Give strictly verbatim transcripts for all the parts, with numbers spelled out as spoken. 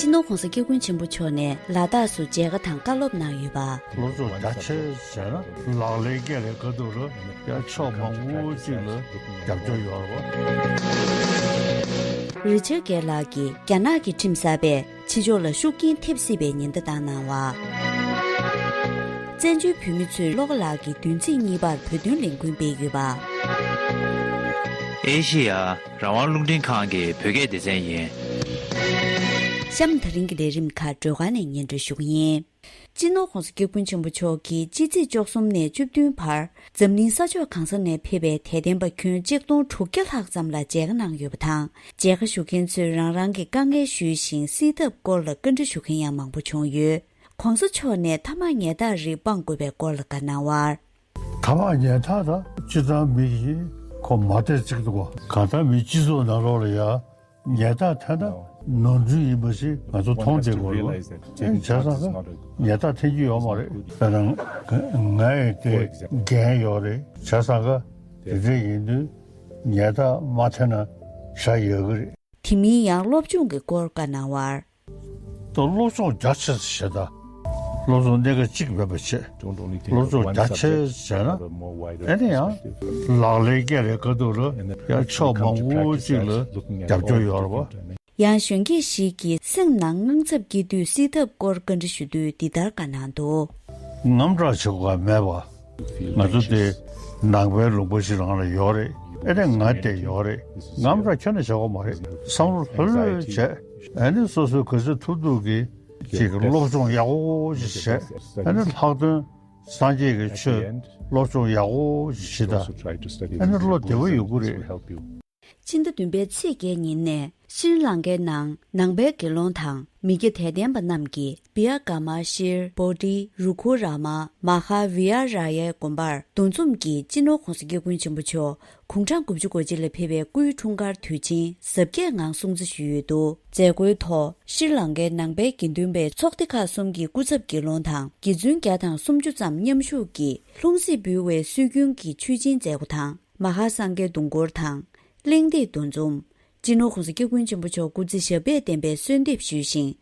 སྤྱི་ནོར་༸གོང་ས་༸སྐྱབས་མགོན་ཆེན་པོ་མཆོག་ནས་ལ་དྭགས་སུ་མཇལ་ཁ་དང་བཀའ་སློབ་གནང་ཡོད་པ། སློབ་སྦྱོང་རྒྱ་ཆེ་བྱས་ན་ལག་ལེན་འཁེལ་བའི་ཁ་ཐུག་ལ་ཡང་ཕྱོགས་མང་པོ་ཅིག་ལ་རྒྱབ་སྐྱོར་ཡོད་རེད་བ། རི་ཆར་གྷེ་ལགས་ཀྱིས་རྒྱ་ནག་གི་ཁྲིམས་གསར་པས་ཕྱི་ཕྱོགས་ལ་ཤུགས་རྐྱེན་ཐེབས་སྲིད་པའི་ཉེན་བརྡ་བཏང་གནང་བ། བཙན་བྱོལ་བོད་མི་ཚོས་བློ་དགའ་ལགས་ཀྱི་བདུན་ཚིགས་གཉིས་པར་བོད་དོན་ལས་འགུལ་སྤེལ་ཡོད་པ། ཨེ་ཤེ་ཡ་རང་དབང་རླུང་འཕྲིན་ཁང་གི་བོད་སྐད་སྡེ་ཚན་ཡིན། གཤམ་དེ་རིང་གི་ལས་རིམ་ཁག་སྒྲོལ་དཀར་ནས་སྙན་སྒྲོན་ཞུ་གི་ཡིན། སྤྱི་ནོར་༸གོང་ས་༸སྐྱབས་མགོན་ཆེན་པོ་མཆོག་གིས་ཕྱི་ཚེས་བཅུ་གསུམ་ནས་བཅུ་བདུན་བར་འཛམ་གླིང་ས་ཕྱོགས་གང་ས་ནས་ཕེབས་པའི་དད་ལྡན་པ་ཁྱོན་ཆིག་སྟོང་དྲུག་བརྒྱ་ལྷག་ཙམ་ལ་མཇལ་ཁ་གནང་ཡོད་པ་དང་། མཇལ་ཁ་ཞུ་མཁན་ཚོས་རང་རང་གི་དཀའ་ངལ་ཞུས་ཤིང་སེལ་ཐབས་སྐོར་ལ་བཀའ་འདྲི་ཞུ་མཁན་ཡང་མང་པོ་བྱུང་ཡོད། ༸གོང་ས་མཆོག་ནས་ཐ་མག་ཉལ་ཐག་རིགས་སྤང་དགོས་པའི་སྐོར་ལ་བཀའ་གནང་བར། ཐ་མག་ཉལ་ཐག་དང་སྤྱིར་བཏང་མི་གིས་ཁོ་མ་བལྟས་ཅིག་འདུག་ག་གང་ལྟར་མིའི་སྤྱི་ཚོགས་ནང་ལོགས་ལ་ཡ་ཉལ་ཐག་འཐེན་ན་ནོར་འཁྲུལ་ཡིན་པ་ཞིག་ང་ཚོ་མཐོང་བསྡད་དགོས་རེད་བ། ཨེ་བྱས་ཙང་ཀ་ཉལ་ཐག་འཐེན་རྒྱུ་ཡོད་མ་རེད། དཔེར་ན་ང་ཡི་དེ་འགན་ཡོད་རེད། བྱས་ཙང་ཀ་དེ་འདྲ་ཡིན་དུས་ཉལ་ཐག་མ་འཐེན་ན་བྱ་ཡག་གི་རེད། དེ་མིན་ཡང་སློབ་སྦྱོང་གི་སྐོར་བཀའ་གནང་བར། ད་སློབ་སྦྱོང་རྒྱ་ཆེ་ཙམ་བྱེད་དང་། སློབ་སྦྱོང་གནད་འགག་གཅིག་མེད་པ་བྱེད། སློབ་སྦྱོང་རྒྱ་ཆེ་བྱས་ན་ཨེ་ནི་ཡང་ལག་ལེན་འཁེལ་བའི་ཁ་ཐུག་ལ་ཡང་ཕྱོགས་མང་པོ་གཅིག་ལ་རྒྱབ་སྐྱོར་ཡོད་རེད་བ། ཡང་གཞོན་སྐྱེས་ཤིག་གིས་སེམས་ནང་དངངས་འཚབ་སྐྱེ་དུས་སེལ་ཐབས་སྐོར་བཀའ་འདྲི་ཞུ་དུས་འདི་ལྟར་བཀའ་གནང་འདུག་དངངས་སྐྲག་བྱེད་དགོས་པ་མེད་པ། ང་ཚོ་དེ་ནང་པའི་ལུང་པ་ཞིག་རང་ལ་ཡོད་རེད། ཨེ་ནས་ང་བསྡད་ཡོད་རེད། དངངས་སྐྲག་ཁྱོན་ནས་བྱེད་དགོས་མ་རེད། བསམ་བློ་ལྷོད་ལྷོད་བྱས། ཨེ་ནས་སོ་སོའི་ག་ཚོད་ཐུབ་ཐུབ་ཀྱིས་ཅིག་སློབ་སྦྱོང་ཡག་པོ་ཞིག་བྱས། ཨེ་ནས་ལྷག་དོན་སངས་རྒྱས་ཀྱི་ཆོས་སློབ་སྦྱོང་ཡག་པོ་ཞིག་བྱེད་དང་། ཨེ་ནས་བློ་བདེ་པོ་ཡོང་གི་རེད། ཕྱི་ཟླ་བདུན་པའི་ཚེས་བརྒྱད་ཉིན་ནས་ཤྲི་ལང་ཀའི་ནང་ནང་པའི་དགེ་སློང་དང་མི་སྐྱ་དད་ལྡན་པ་རྣམས་ཀྱིས་བི་ཡ་ག་མ་ཤྲཱི་བོ་དྷི་རུ་ཁུ་ར་མ་མ་ཧཱ་བི་ཧཱ་ར་ཡའི་དགོན་པར་འདུ་འཛོམས་ཀྱིས་སྤྱི་ནོར་༸གོང་ས་༸སྐྱབས་མགོན་ཆེན་པོ་མཆོག་དགུང་གྲངས་དགུ་བཅུ་གོ་གཅིག་ལ་ཕེབས་པའི་སྐུའི་འཁྲུངས་སྐར་དུས་ཆེན་གཟབ་རྒྱས་ངང་སྲུང་བརྩི་ཞུས་ཡོད་འདུག་མཛད་སྒོའི་ཐོག་ཤྲི་ལང་ཀའི་ནང་པའི་དགེ་འདུན་པའི་ཚོགས་སྡེ་ཁག་གསུམ་གྱི་སྐུ་ཚབ་དགེ་སློང་དང་དགེ་བཙུན་བརྒྱ་དང་སུམ་ཅུ་ཙམ་མཉམ་ཞུགས་ཀྱིས་ལྷུང་བཟེད་འབུལ་བའི་སྲོལ་རྒྱུན་གྱི་མཆོད་སྦྱིན་མཛད་སྒོ་དང་། མ་ཧཱ་སངས་རྒྱས་གདུང་སྐོར་དང་། གླེང་སྟེགས་འདུ་འཛོམས། སྤྱི་ནོར་༸གོང་ས་༸སྐྱབས་མགོན་ཆེན་པོ་མཆོག་སྐུ་ཚེ་ཞབས་པད་བརྟན་པའི་གསོལ་འདེབས་ཞུས་ཤིང་།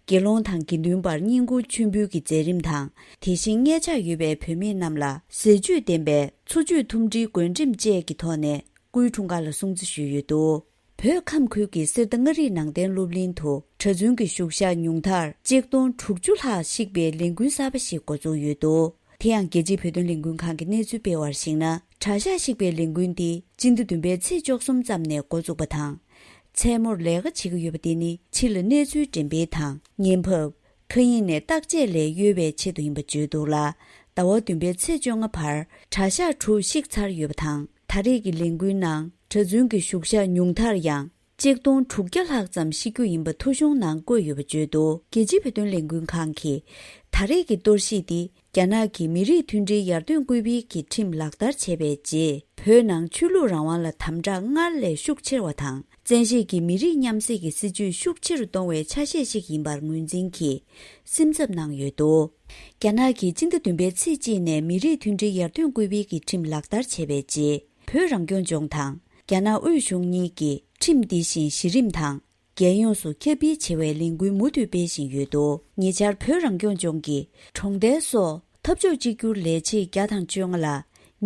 དགེ་སློང་དང་དགེ་འདུན་པར་བསྙེན་བཀུར་མཆོད་འབུལ་གྱི་མཛད་རིམ་དང་། དེ་བཞིན་མངལ་ཆགས་ཡོད་པའི་བུད་མེད་རྣམས་ལ་ཟས་བཅུད་ལྡན་པའི་འཚོ་བཅུད་ཐུམ་སྒྲིལ་བགོ་འགྲེམས་བཅས་ཀྱི་ཐོག་ནས་སྐུའི་འཁྲུངས་སྐར་ལ་སྲུང་བརྩི་ཞུས་ཡོད་འདུག་བོད་ཁམས་ཁུལ་གྱི་གསེར་རྟ་མངའ་རིས་ནང་བསྟན་སློབ་གླིང་དུ་གྲྭ་བཙུན་གྱི་བཞུགས་ཤག་ཉུང་མཐར་གཅིག་སྟོང་དྲུག་ཅུ་ལྷག་བཤིག་པའི་ལས་འགུལ་གསར་པ་ཞིག་འགོ་འཛུགས་ཡོད་འདུག་དེ་ཡང་རྒྱལ་སྤྱིའི་བོད་དོན་ལས་འགུལ་ཁང་གི་གནས་ཚུལ་སྤེལ་བར་གཞིགས་ན། གྲྭ་ཤག་བཤིག་པའི་ལས་འགུལ་འདི་སྤྱི་ཟླ་བདུན་པའི་ཚེས་བཅུ་གསུམ་ཙམ་ནས་འགོ་བཙུགས་པ་དང་། མཚན་མོར་ལས་ཀ་བྱེད་ཀྱི་ཡོད་པ་དེ་ནི་ཕྱི་ལ་གནས་ཚུལ་འགྲེམས་སྤེལ་དང་བརྙན་ཕབ། མཁའ་དབྱིངས་ནས་བརྟག་དཔྱད་ལས་གཡོལ་བའི་ཆེད་དུ་ཡིན་པ་བརྗོད་འདུག་ལ། ཟླ་བ་བདུན་པའི་ཚེས་བཅོ་ལྔ་བར་གྲྭ་ཤག་དྲུག་བཤིག་ཚར་ཡོད་པ་དང་། ད་རེས་ཀྱི་ལས་འགུལ་ནང་གྲྭ་བཙུན་གྱི་བཞུགས་ཤག་ཉུང་མཐར་ཡང་གཅིག་སྟོང་དྲུག་བརྒྱ་ལྷག་ཙམ་བཤིག་རྒྱུ་ཡིན་པ་ཐོ་གཞུང་ནང་བཀོད་ཡོད་པ་བརྗོད་འདུག་རྒྱལ་སྤྱིའི་བོད་དོན་ལས་འགུལ་ཁང་གིས་ད་རེས་ཀྱི་གཏོར་བཤིག་འདི་རྒྱ་ནག་གི་མི་རིགས་མཐུན་སྒྲིལ་ཡར་ཐོན་སྐུལ་སྤེལ་གྱི་ཁྲིམས་ལག་བསྟར་བྱས་པའི་རྗེས། བོད་ནང་ཆོས་ལུགས་རང་དབང་ལ་དམ་དྲག་སྔར་ལས་ཤུགས་ཆེ་བ་དང་། བཙན་ཤེད་ཀྱིས་མི་རིགས་མཉམ་བསྲེས་ཀྱི་སྲིད་བྱུས་ཤུགས་ཆེ་རུ་གཏོང་བའི་ཆ་ཤས་ཤིག་ཡིན་པར་ངོས་འཛིན་གྱིས་སེམས་འཚབ་གནང་ཡོད་འདུག་རྒྱ་ནག་གིས་སྤྱི་ཟླ་བདུན་པའི་ཚེས་གཅིག་ནས་མི་རིགས་མཐུན་སྒྲིལ་ཡར་ཐོན་སྐུལ་སྤེལ་གྱི་ཁྲིམས་ལག་བསྟར་བྱས་པའི་རྗེས། བོད་རང་སྐྱོང་ལྗོངས་དང་རྒྱ་ནག་དབུས་གཞུང་གཉིས་ཀྱིས་ཁྲིམས་འདི་བཞིན་གཞི་རིམ་དང་། རྒྱལ་ཡོངས་སུ་ཁྱབ་སྤེལ་བྱེད་པའི་ལས་འགུལ་མུ་མཐུད་སྤེལ་བཞིན་ཡོད་འདུག་ཉེ་ཆར་བོད་རང་སྐྱོང་ལྗོངས་ཀྱི་གྲོང་རྡལ་སོགས་འཐབ་ཕྱོགས་གཅིག་གྱུར་ལས་བྱེད་བརྒྱ་དང་བཅོ་ལྔ་ལ་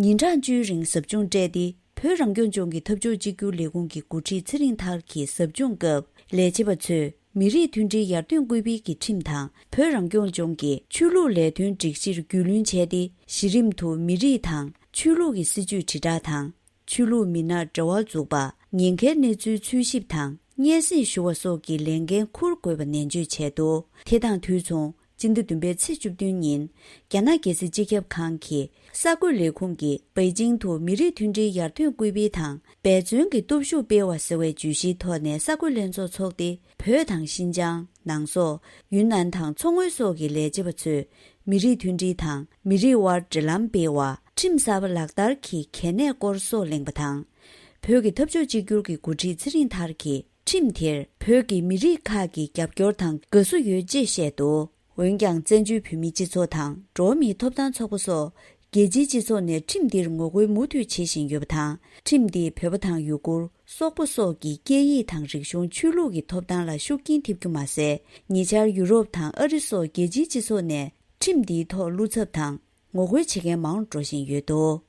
ཉིན་གྲངས་བཅུའི་རིང་ཟབ་སྦྱོང་སྤྲད་དེ། བོད་རང་སྐྱོང་ལྗོངས་ཀྱི་འཐབ་ཕྱོགས་གཅིག་གྱུར་ལས་ཁུངས་ཀྱི་འགོ་ཁྲིད་ཚེ་རིང་ཐར་གྱིས་ཟབ་སྦྱོང་སྐབས་ལས་བྱེད་པ་ཚོས་མི་རིགས་མཐུན་སྒྲིལ་ཡར་ཐོན་སྐུལ་སྤེལ་གྱི་ཁྲིམས་དང་། བོད་རང་སྐྱོང་ལྗོངས་ཀྱི་ཆོས་ལུགས་ལས་དོན་སྒྲིག་གཞིར་རྒྱུས་ལོན་བྱས་ཏེ། གཞི་རིམ་དུ་མི་རིགས་དང་ཆོས་ལུགས་ཀྱི་སྲིད་ཇུས་དྲིལ་བསྒྲགས་དང་། ཆོས་ལུགས་མི་སྣར་འབྲེལ་བ་འཛུགས་པ། ཉེན་ཁའི་གནས་ཚུལ་འཚོལ་ཞིབ་དང་སྙན་སེང་ཞུ་བ་སོགས་ཀྱི་ལས་འགན་འཁུར་དགོས་པ་ནན་བརྗོད་བྱས་འདུག་དེ་དང་དུས་མཚུངས། སྤྱི་ཟླ་བདུན་པའི་ཚེས་བཅུ་བདུན་ཉིན། རྒྱ་ནག་རྒྱལ་སྲིད་སྤྱི་ཁྱབ་ཁང་གི་གསར་འགོད་ལས་ཁུངས་ཀྱིས་པེ་ཅིང་དུ་མི་རིགས་མཐུན་སྒྲིལ་ཡར་ཐོན་སྐུལ་སྤེལ་དང་འབད་བརྩོན་གྱི་སྟོབས་ཤུགས་སྤེལ་བ་ཟེར་བའི་བརྗོད་གཞིའི་ཐོག་ནས་གསར་འགོད་ལྷན་ཚོགས་འཚོགས་ཏེ། བོད་དང་ཤིན་ཅང་། ནང་སོག་ཡུན་ནན་དང་མཚོ་སྔོན་སོགས་ཀྱི་ལས་བྱེད་པ་ཚོས། མི་རིགས་མཐུན་སྒྲིལ་དང་མི་རིགས་དབར་འབྲེལ་ལམ་སྤེལ་བ། ཁྲིམས་གསར་པ་ལག་བསྟར་གྱི་གལ་གནད་སྐོར་སོགས་གླེང་པ་དང་། བོད་ཀྱི་འཐབ་ཕྱོགས་གཅིག་གྱུར་གྱི་འགོ་ཁྲིད་ཚེ་རིང་ཐར་གྱིས་ཁྲིམས་དེར་བོད་ཀྱི་མི་རིགས་ཁག་གི་རྒྱབ་སྐྱོར་དང་དགའ་བསུ་ཡོད་ཅེས་བཤད་འདུག་འོན་ཀྱང་བཙན་བྱོལ་བོད་མིའི་སྤྱི་ཚོགས་དང་འགྲོ་བ་མིའི་ཐོབ་ཐང་ཚོགས་པ་སོགས་ རྒྱལ་སྤྱིའི་སྤྱི་ཚོགས་ནས་ཁྲིམས་འདིར་ངོ་རྒོལ་མུ་མཐུད་བྱེད་བཞིན་ཡོད་པ་དང་། ཁྲིམས་འདིས་བོད་པ་དང་ཡུ་གུར། སོག་པོ་སོགས་ཀྱི་སྐད་ཡིག་དང་རིག་གཞུང་། ཆོས་ལུགས་ཀྱི་ཐོབ་ཐང་ལ་ཤུགས་རྐྱེན་ཐེབས་རྒྱུ་མ་ཟད། ཉེ་ཆར་ཡུ་རོབ་དང་ཨ་རི་སོགས་རྒྱལ་སྤྱིའི་སྤྱི་ཚོགས་ནས་ཁྲིམས་འདིའི་ཐོག་བློ་འཚབ་དང་ངོ་རྒོལ་བྱེད་མཁན་མང་རུ་འགྲོ་བཞིན་ཡོད་འདུག་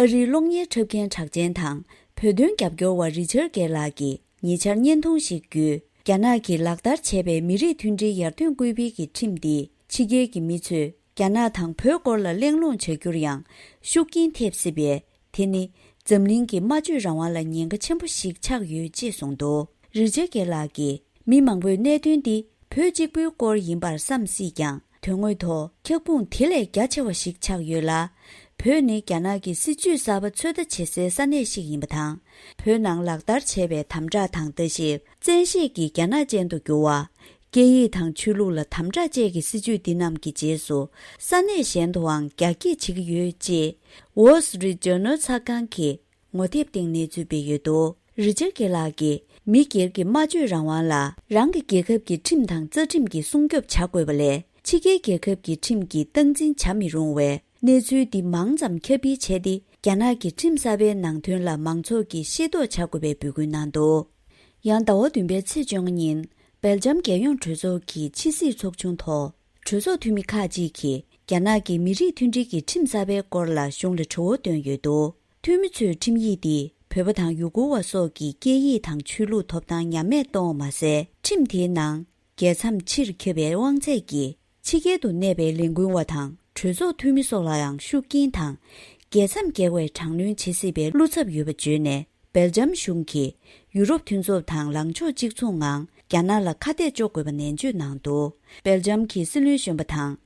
ཨ་རིའི་གློག་བརྙན་འཁྲབ་མཁན་གྲགས་ཅན་དང་བོད་དོན་རྒྱབ་སྐྱོར་བ་རི་ཆར་གེ་ལགས་ཀྱིས་ཉེ་ཆར་བརྙན་ཐུང་ཞིག་བརྒྱུད། རྒྱ་ནག་གིས་ལག་བསྟར་བྱས་པའི་མི་རིགས་མཐུན་སྒྲིལ་ཡར་ཐོན་སྐུལ་སྤེལ་གྱི་ཁྲིམས་འདིས་ཕྱི་རྒྱལ་གྱི་མི་ཚོས་རྒྱ་ནག་དང་བོད་སྐོར་ལ་གླེང་སློང་བྱ་རྒྱུར་ཡང་ཤུགས་རྐྱེན་ཐེབས་སྲིད་པས། དེ་ནི་འཛམ་གླིང་གི་སྨྲ་བརྗོད་རང་དབང་ལ་ཉེན་ཁ་ཆེན་པོ་ཞིག་ཆགས་ཡོད་ཅེས་གསུངས་འདུག་རི་ཆར་གེ་ལགས་ཀྱིས། མི་མང་པོས་གནད་དོན་འདི་བོད་གཅིག་པུའི་སྐོར་ཡིན་པར་བསམ་སྲིད་ཀྱང་། དོན་དངོས་ཐོག་འཁྱག་དཔུང་དེ་ལས་རྒྱ་ཆེ་བ་ཞིག་ཆགས་ཡོད་ལ། བོད་ནི་རྒྱ་ནག་གི་སྲིད་ཇུས་གསར་པ་ཚོད་ལྟ་བྱེད་སའི་ས་གནས་ཤིག་ཡིན་པ་དང་། བོད་ནང་ལག་བསྟར་བྱས་པའི་དམ་དྲག་དང་ལྟ་ཞིབ། བཙན་ཤེད་ཀྱིས་རྒྱ་ནག་ཅན་དུ་བསྒྱུར་བ། སྐད་ཡིག་དང་ཆོས་ལུགས་ལ་དམ་དྲག་བཅས་ཀྱི་སྲིད་ཇུས་འདི་རྣམས་ཀྱི་རྗེས་སུ། ས་གནས་གཞན་དུའང་རྒྱ་སྐྱེད་བྱེད་ཀྱི་ཡོད་ཅེས། Wall Street Journal ཚགས་ཁང་གིས། ངོ་དེབ་སྟེང་གནས་ཚུལ་སྤེལ་ཡོད་འདུག་རི་ཆར་གེ་ལགས་ཀྱིས། མི་སྒེར་གྱི་སྨྲ་བརྗོད་རང་དབང་ལ་རང་གི་རྒྱལ་ཁབ་ཀྱི་ཁྲིམས་དང་རྩ་ཁྲིམས་ཀྱིས་སྲུང་སྐྱོབ་བྱ་དགོས་པ་ལས། ཕྱི་རྒྱལ་རྒྱལ་ཁབ་ཀྱི་ཁྲིམས་ཀྱིས་སྟངས་འཛིན་བྱ་མི་རུང་བས། གནས་ཚུལ་འདི་མང་ཙམ་ཁྱབ་སྤེལ་བྱས་ཏེ། རྒྱ་ནག་གི་ཁྲིམས་གསར་པའི་ནང་དོན་ལ་མང་ཚོགས་ཀྱིས་ཤེས་རྟོགས་བྱ་དགོས་པའི་འབོད་སྐུལ་གནང་འདུག་ཡང་ཟླ་བ་བདུན་པའི་ཚེས་བཅོ་ལྔ་ཉིན། སྦེལ་ཇམ་རྒྱལ་ཡོངས་གྲོས་ཚོགས་ཀྱི་ཕྱི་སྲིད་ཚོགས་ཆུང་ཐོག་གྲོས་ཚོགས་འཐུས་མི་ཁག་ཅིག་གིས། རྒྱ་ནག་གི་མི་རིགས་མཐུན་སྒྲིལ་གྱི་ཁྲིམས་གསར་པའི་སྐོར་ལ་གཞུང་ལ་དྲི་བ་བཏོན་ཡོད་འདུག་འཐུས་མི་ཚོས་ཁྲིམས་ཡིག་འདིས་བོད་པ་དང་ཡུ་གུར་བ་སོགས་ཀྱི་སྐད་ཡིག་དང་ཆོས་ལུགས་ཐོབ་ཐང་ཉམས་དམས་གཏོང་བ་མ་ཟད། ཁྲིམས་དེའི་ནང་རྒྱལ་མཚམས་ཕྱིར་ཁྱབ་པའི་དབང་ཚད་ཀྱིས་ཕྱི་རྒྱལ་དུ་གནས་པའི་ལས་འགུལ་བ་དང་གྲོས་ཚོགས་འཐུས་མི་སོགས་ལ་ཡང་ཤུགས་རྐྱེན་དང་། རྒྱལ་མཚམས་བརྒལ་བའི་དྲག་གནོན་བྱེད་སྲིད་པའི་བློ་འཚབ་ཡོད་པ་བརྗོད་ནས། སྦེལ་ཇམ་གཞུང་གིས་ཡུ་རོབ་མཐུན་ཚོགས་དང་ལངས་ཕྱོགས་གཅིག་མཚུངས་ངང་རྒྱ་ནག་ལ་ཁ་གཏད་གཅོག་དགོས་པ་ནན་བརྗོད་གནང་འདུག་སྦེལ་ཇམ་གྱི་སྲིད་བློན་གཞོན་པ་དང་།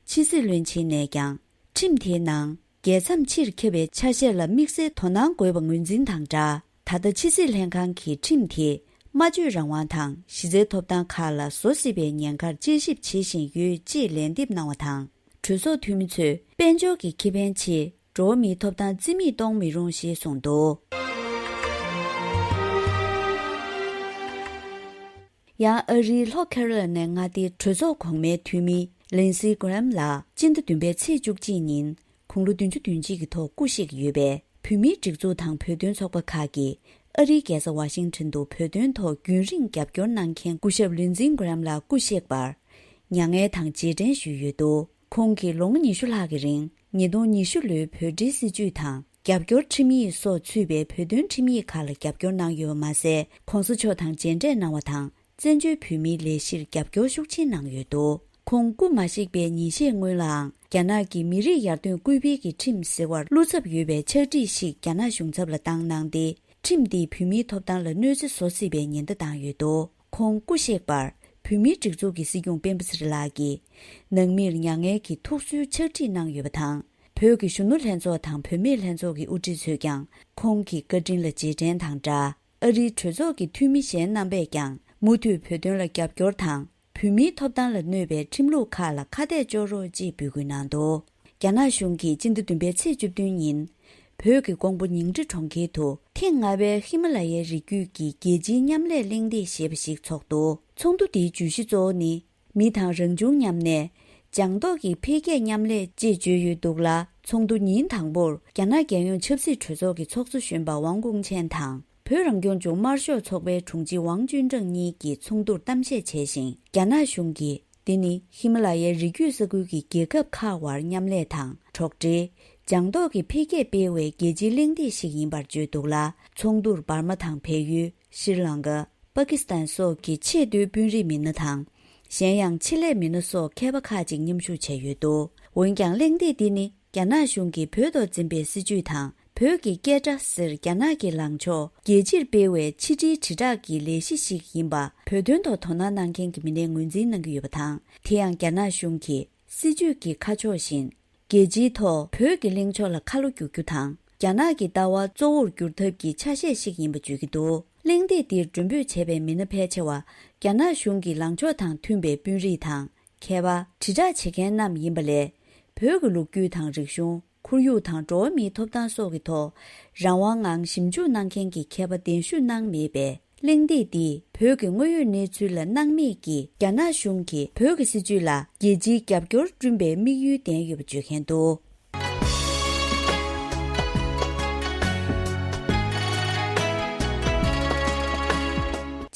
ཕྱི་སྲིད་བློན་ཆེན་ནས་ཀྱང་། ཁྲིམས་དེའི་ནང་རྒྱལ་མཚམས་ཕྱིར་ཁྱབ་པའི་ཆ་ཤས་ལ་དམིགས་བསལ་དོ་སྣང་དགོས་པ་ངོས་འཛིན་དང་སྦྲགས། ད་ལྟ་ཕྱི་སྲིད་ལྷན་ཁང་གི་ཁྲིམས་དེས་སྨྲ་བརྗོད་རང་དབང་དང་གཞི་རྩའི་ཐོབ་ཐང་ཁག་ལ་བཟོ་སྲིད་པའི་ཉེན་ཁར་དཔྱད་ཞིབ་བྱེད་བཞིན་ཡོད་ཅེས་ལན་འདེབས་གནང་བ་དང་། གྲོས་ཚོགས་འཐུས་མི་ཚོས་དཔལ་འབྱོར་གྱི་ཁེ་ཕན་ཆེད། འགྲོ་བ་མིའི་ཐོབ་ཐང་རྩིས་མེད་གཏོང་མི་རུང་ཞེས་གསུངས་འདུག་ཡང་ཨ་རིའི་ལྷོ་ཁེ་རོ་ལི་ནའི་མངའ་སྡེའི་གྲོས་ཚོགས་གོང་མའི་འཐུས་མི་ལིན་སི་གྷི་རེམ་ལགས་སྤྱི་ཟླ་བདུན་པའི་ཚེས་བཅུ་གཅིག་ཉིན་དགུང་ལོ་བདུན་ཅུ་དོན་གཅིག་གི་ཐོག་སྐུ་གཤེགས་ཡོད་པས། བོད་མིའི་སྒྲིག་འཛུགས་དང་བོད་དོན་ཚོགས་པ་ཁག་གིས་ཨ་རིའི་རྒྱལ་ས་ཝ་ཤིང་ཊོན་དུ་བོད་དོན་ཐོག་རྒྱུན་རིང་རྒྱབ་སྐྱོར་གནང་མཁན་སྐུ་ཞབས་ལིན་སི་གྷི་རེམ་ལགས་སྐུ་གཤེགས་པར་མྱ་ངན་དང་རྗེས་དྲན་ཞུས་ཡོད་འདུག་ཁོང་གིས་ལོ་ངོ་ཉི་ཤུ་ལྷག་གི་རིང་ཉིས་སྟོང་ཉི་ཤུ་ལོའི་བོད་འབྲེལ་སྲིད་ཇུས་དང་རྒྱབ་སྐྱོར་ཁྲིམས་ཡིག་སོགས་ཚུད་པའི་བོད་དོན་ཁྲིམས་ཡིག་ཁག་ལ་རྒྱབ་སྐྱོར་གནང་ཡོད་པ་མ་ཟད། ྋགོང་ས་མཆོག་དང་མཇལ་འཕྲད་གནང་བ་དང་། བཙན་བྱོལ་བོད་མིའི་ལས་གཞིར་རྒྱབ་སྐྱོར་ཤུགས་ཆེན་གནང་ཡོད་འདུག་ཁོང་སྐུ་མ་གཤེགས་པའི་ཉིན་ཤས་སྔོན་ལའང་རྒྱ་ནག་གི་མི་རིགས་ཡར་ཐོན་སྐུལ་སྤེལ་གྱི་ཁྲིམས་ཟེར་བར་བློ་འཚབ་ཡོད་པའི་ཕྱག་བྲིས་ཤིག་རྒྱ་ནག་གཞུང་ཚབ་ལ་བཏང་གནང་སྟེ། ཁྲིམས་འདིས་བོད་མིའི་ཐོབ་ཐང་ལ་གནོད་འཚེ་བཟོ་སྲིད་པའི་ཉེན་བརྡ་བཏང་ཡོད་འདུག་ཁོང་སྐུ་གཤེགས་པར་བོད་མིའི་སྒྲིག་འཛུགས་ཀྱི་སྲིད་སྐྱོང་སྤེན་པ་ཚེ་རིང་ལགས་ཀྱིས་ནང་མིར་མྱ་ངན་གྱི་ཐུགས་གསོའི་ཕྱག་བྲིས་གནང་ཡོད་པ་དང་། བོད་ཀྱི་གཞོན་ནུ་ལྷན་ཚོགས་དང་བུད་མེད་ལྷན་ཚོགས་ཀྱི་དབུ་ཁྲིད་ཚོས་ཀྱང་ཁོང་གི་བཀའ་དྲིན་ལ་རྗེས་དྲན་དང་སྦྲགས། ཨ་རིའི་གྲོས་ཚོགས་ཀྱི་འཐུས་མི་གཞན་རྣམ་པས་ཀྱང་མུ་མཐུད་བོད་དོན་ལ་རྒྱབ་སྐྱོར་དང་། བོད་མིའི་ཐོབ་ཐང་ལ་གནོད་པའི་ཁྲིམས་ལུགས་ཁག་ལ་ཁ་གཏད་གཅོག་རོགས་ཅེས་འབོད་སྐུལ་གནང་འདུག་རྒྱ་ནག་གཞུང་གིས་སྤྱི་ཟླ་བདུན་པའི་ཚེས་བཅུ་བདུན་ཉིན། བོད་ཀྱི་ཀོང་པོ་ཉིང་ཁྲི་གྲོང་ཁྱེར་དུ་ཐེངས་ལྔ་པའི་ཧི་མ་ལ་ཡའི་རི་རྒྱུད་ཀྱི་རྒྱལ་སྤྱིའི་མཉམ་ལས་གླེང་སྟེགས་ཞེས་པ་ཞིག་འཚོགས་འདུག་ཚོགས་འདུ་འདིའི་བརྗོད་གཞི་གཙོ་བོ་ནི། མི་དང་རང་བྱུང་མཉམ་གནས། ལྗང་མདོག་གི་འཕེལ་རྒྱས་མཉམ་ལས་ཅེས་བརྗོད་ཡོད་འདུག་ལ། ཚོགས་འདུ་ཉིན་དང་པོར་རྒྱ་ནག་རྒྱལ་ཡོངས་ཆབ་སྲིད་གྲོས་ཚོགས་ཀྱི་ཚོགས་གཙོ་གཞོན་པ་ཝང་ཀུང་ཆན་དང་། བོད་རང་སྐྱོང་ལྗོངས་དམར་ཤོག་ཚོགས་པའི་དྲུང་ཆེ་ཝང་ཅུན་ཀྲེང་གཉིས་ཀྱིས་ཚོགས་འདུར་གཏམ་བཤད་བྱས་ཤིང་། རྒྱ་ནག་གཞུང་གིས་འདི་ནི་ཧི་མ་ལ་ཡའི་རི་རྒྱུད་ས་ཁུལ་གྱི་རྒྱལ་ཁབ་ཁག་དབར་མཉམ་ལས་དང་གྲོགས་འབྲེལ། ལྗང་མདོག་གི་འཕེལ་རྒྱས་སྤེལ་བའི་རྒྱལ་སྤྱིའི་གླེང་སྟེགས་ཤིག་ཡིན་པར་བརྗོད་འདུག་ལ། ཚོགས་འདུར་འབར་མ་དང་བལ་ཡུལ། ཤྲི་ལང་ཀ། པ་ཀི་སི་ཐན་སོགས་ཀྱི་ཆེས་མཐོའི་དཔོན་རིགས་མི་སྣ་དང་། གཞན་ཡང་ཆེད་ལས་མི་སྣ་སོགས་མཁས་པ་ཁག་ཅིག་མཉམ་ཞུགས་བྱས་ཡོད་འདུག་འོན་ཀྱང་གླེང་སྟེགས་འདི་ནི་རྒྱ་ནག་གཞུང་གིས་བོད་ཐོག་འཛིན་པའི་སྲིད་བྱུས་དང་། བོད་ཀྱི་སྐད་སྒྲ་ཟེར་རྒྱ་ནག་གི་ལངས་ཕྱོགས་རྒྱལ་སྤྱིར་སྤེལ་བའི་ཕྱི་དྲིལ་དྲིལ་བསྒྲགས་ཀྱི་ལས་གཞི་ཞིག་ཡིན་པ། བོད་དོན་ཐོག་དོ་སྣང་གནང་མཁན་གྱི་མི་སྣས་ངོས་འཛིན་གནང་གི་ཡོད་པ་དང་། དེ་ཡང་རྒྱ་ནག་གཞུང་གི་སྲིད་བྱུས་ཀྱི་ཁ་ཕྱོགས་བཞིན། རྒྱལ་སྤྱིའི་ཐོག་བོད་ཀྱི་གླེང་ཕྱོགས་ལ་ཁ་ལོ་བསྒྱུར་རྒྱུ་དང་། རྒྱ་ནག་གི་ལྟ་བ་གཙོ་བོར་བསྒྱུར་ཐབས་ཀྱི་ཆ་ཤས་ཤིག་ཡིན་པ་བརྗོད་ཀྱི་འདུག་གླེང་སྟེགས་འདིར་མགྲོན་འབོད་བྱས་པའི་མི་སྣ་ཕལ་ཆེ་བ། རྒྱ་ནག་གཞུང་གི་ལངས་ཕྱོགས་དང་མཐུན་པའི་དཔོན་རིགས་དང་། མཁས་པ། དྲིལ་བསྒྲགས་བྱེད་མཁན་རྣམས་ཡིན་པ་ལས། བོད་ཀྱི་ལོ་རྒྱུས་དང་རིག་གཞུང་། ཁོར་ཡུག་དང་འགྲོ་བ་མིའི་ཐོབ་ཐང་སོགས་ཀྱི་ཐོག་རང་དབང་ངང་ཞིབ་འཇུག་གནང་མཁན་གྱི་མཁས་པ་གདན་ཞུ་གནང་མེད་པས། གླེང་སྟེགས་འདིས་བོད་ཀྱི་དངོས་ཡོད་གནས་ཚུལ་ལ་སྣང་མེད་ཀྱིས། རྒྱ་ནག་གཞུང་གིས་བོད་ཀྱི་སྲིད་བྱུས་ལ་རྒྱལ་སྤྱིའི་རྒྱབ་སྐྱོར་བསྐྲུན་པའི་དམིགས་ཡུལ་ལྡན་ཡོད་པ་བརྗོད་མཁན་འདུག་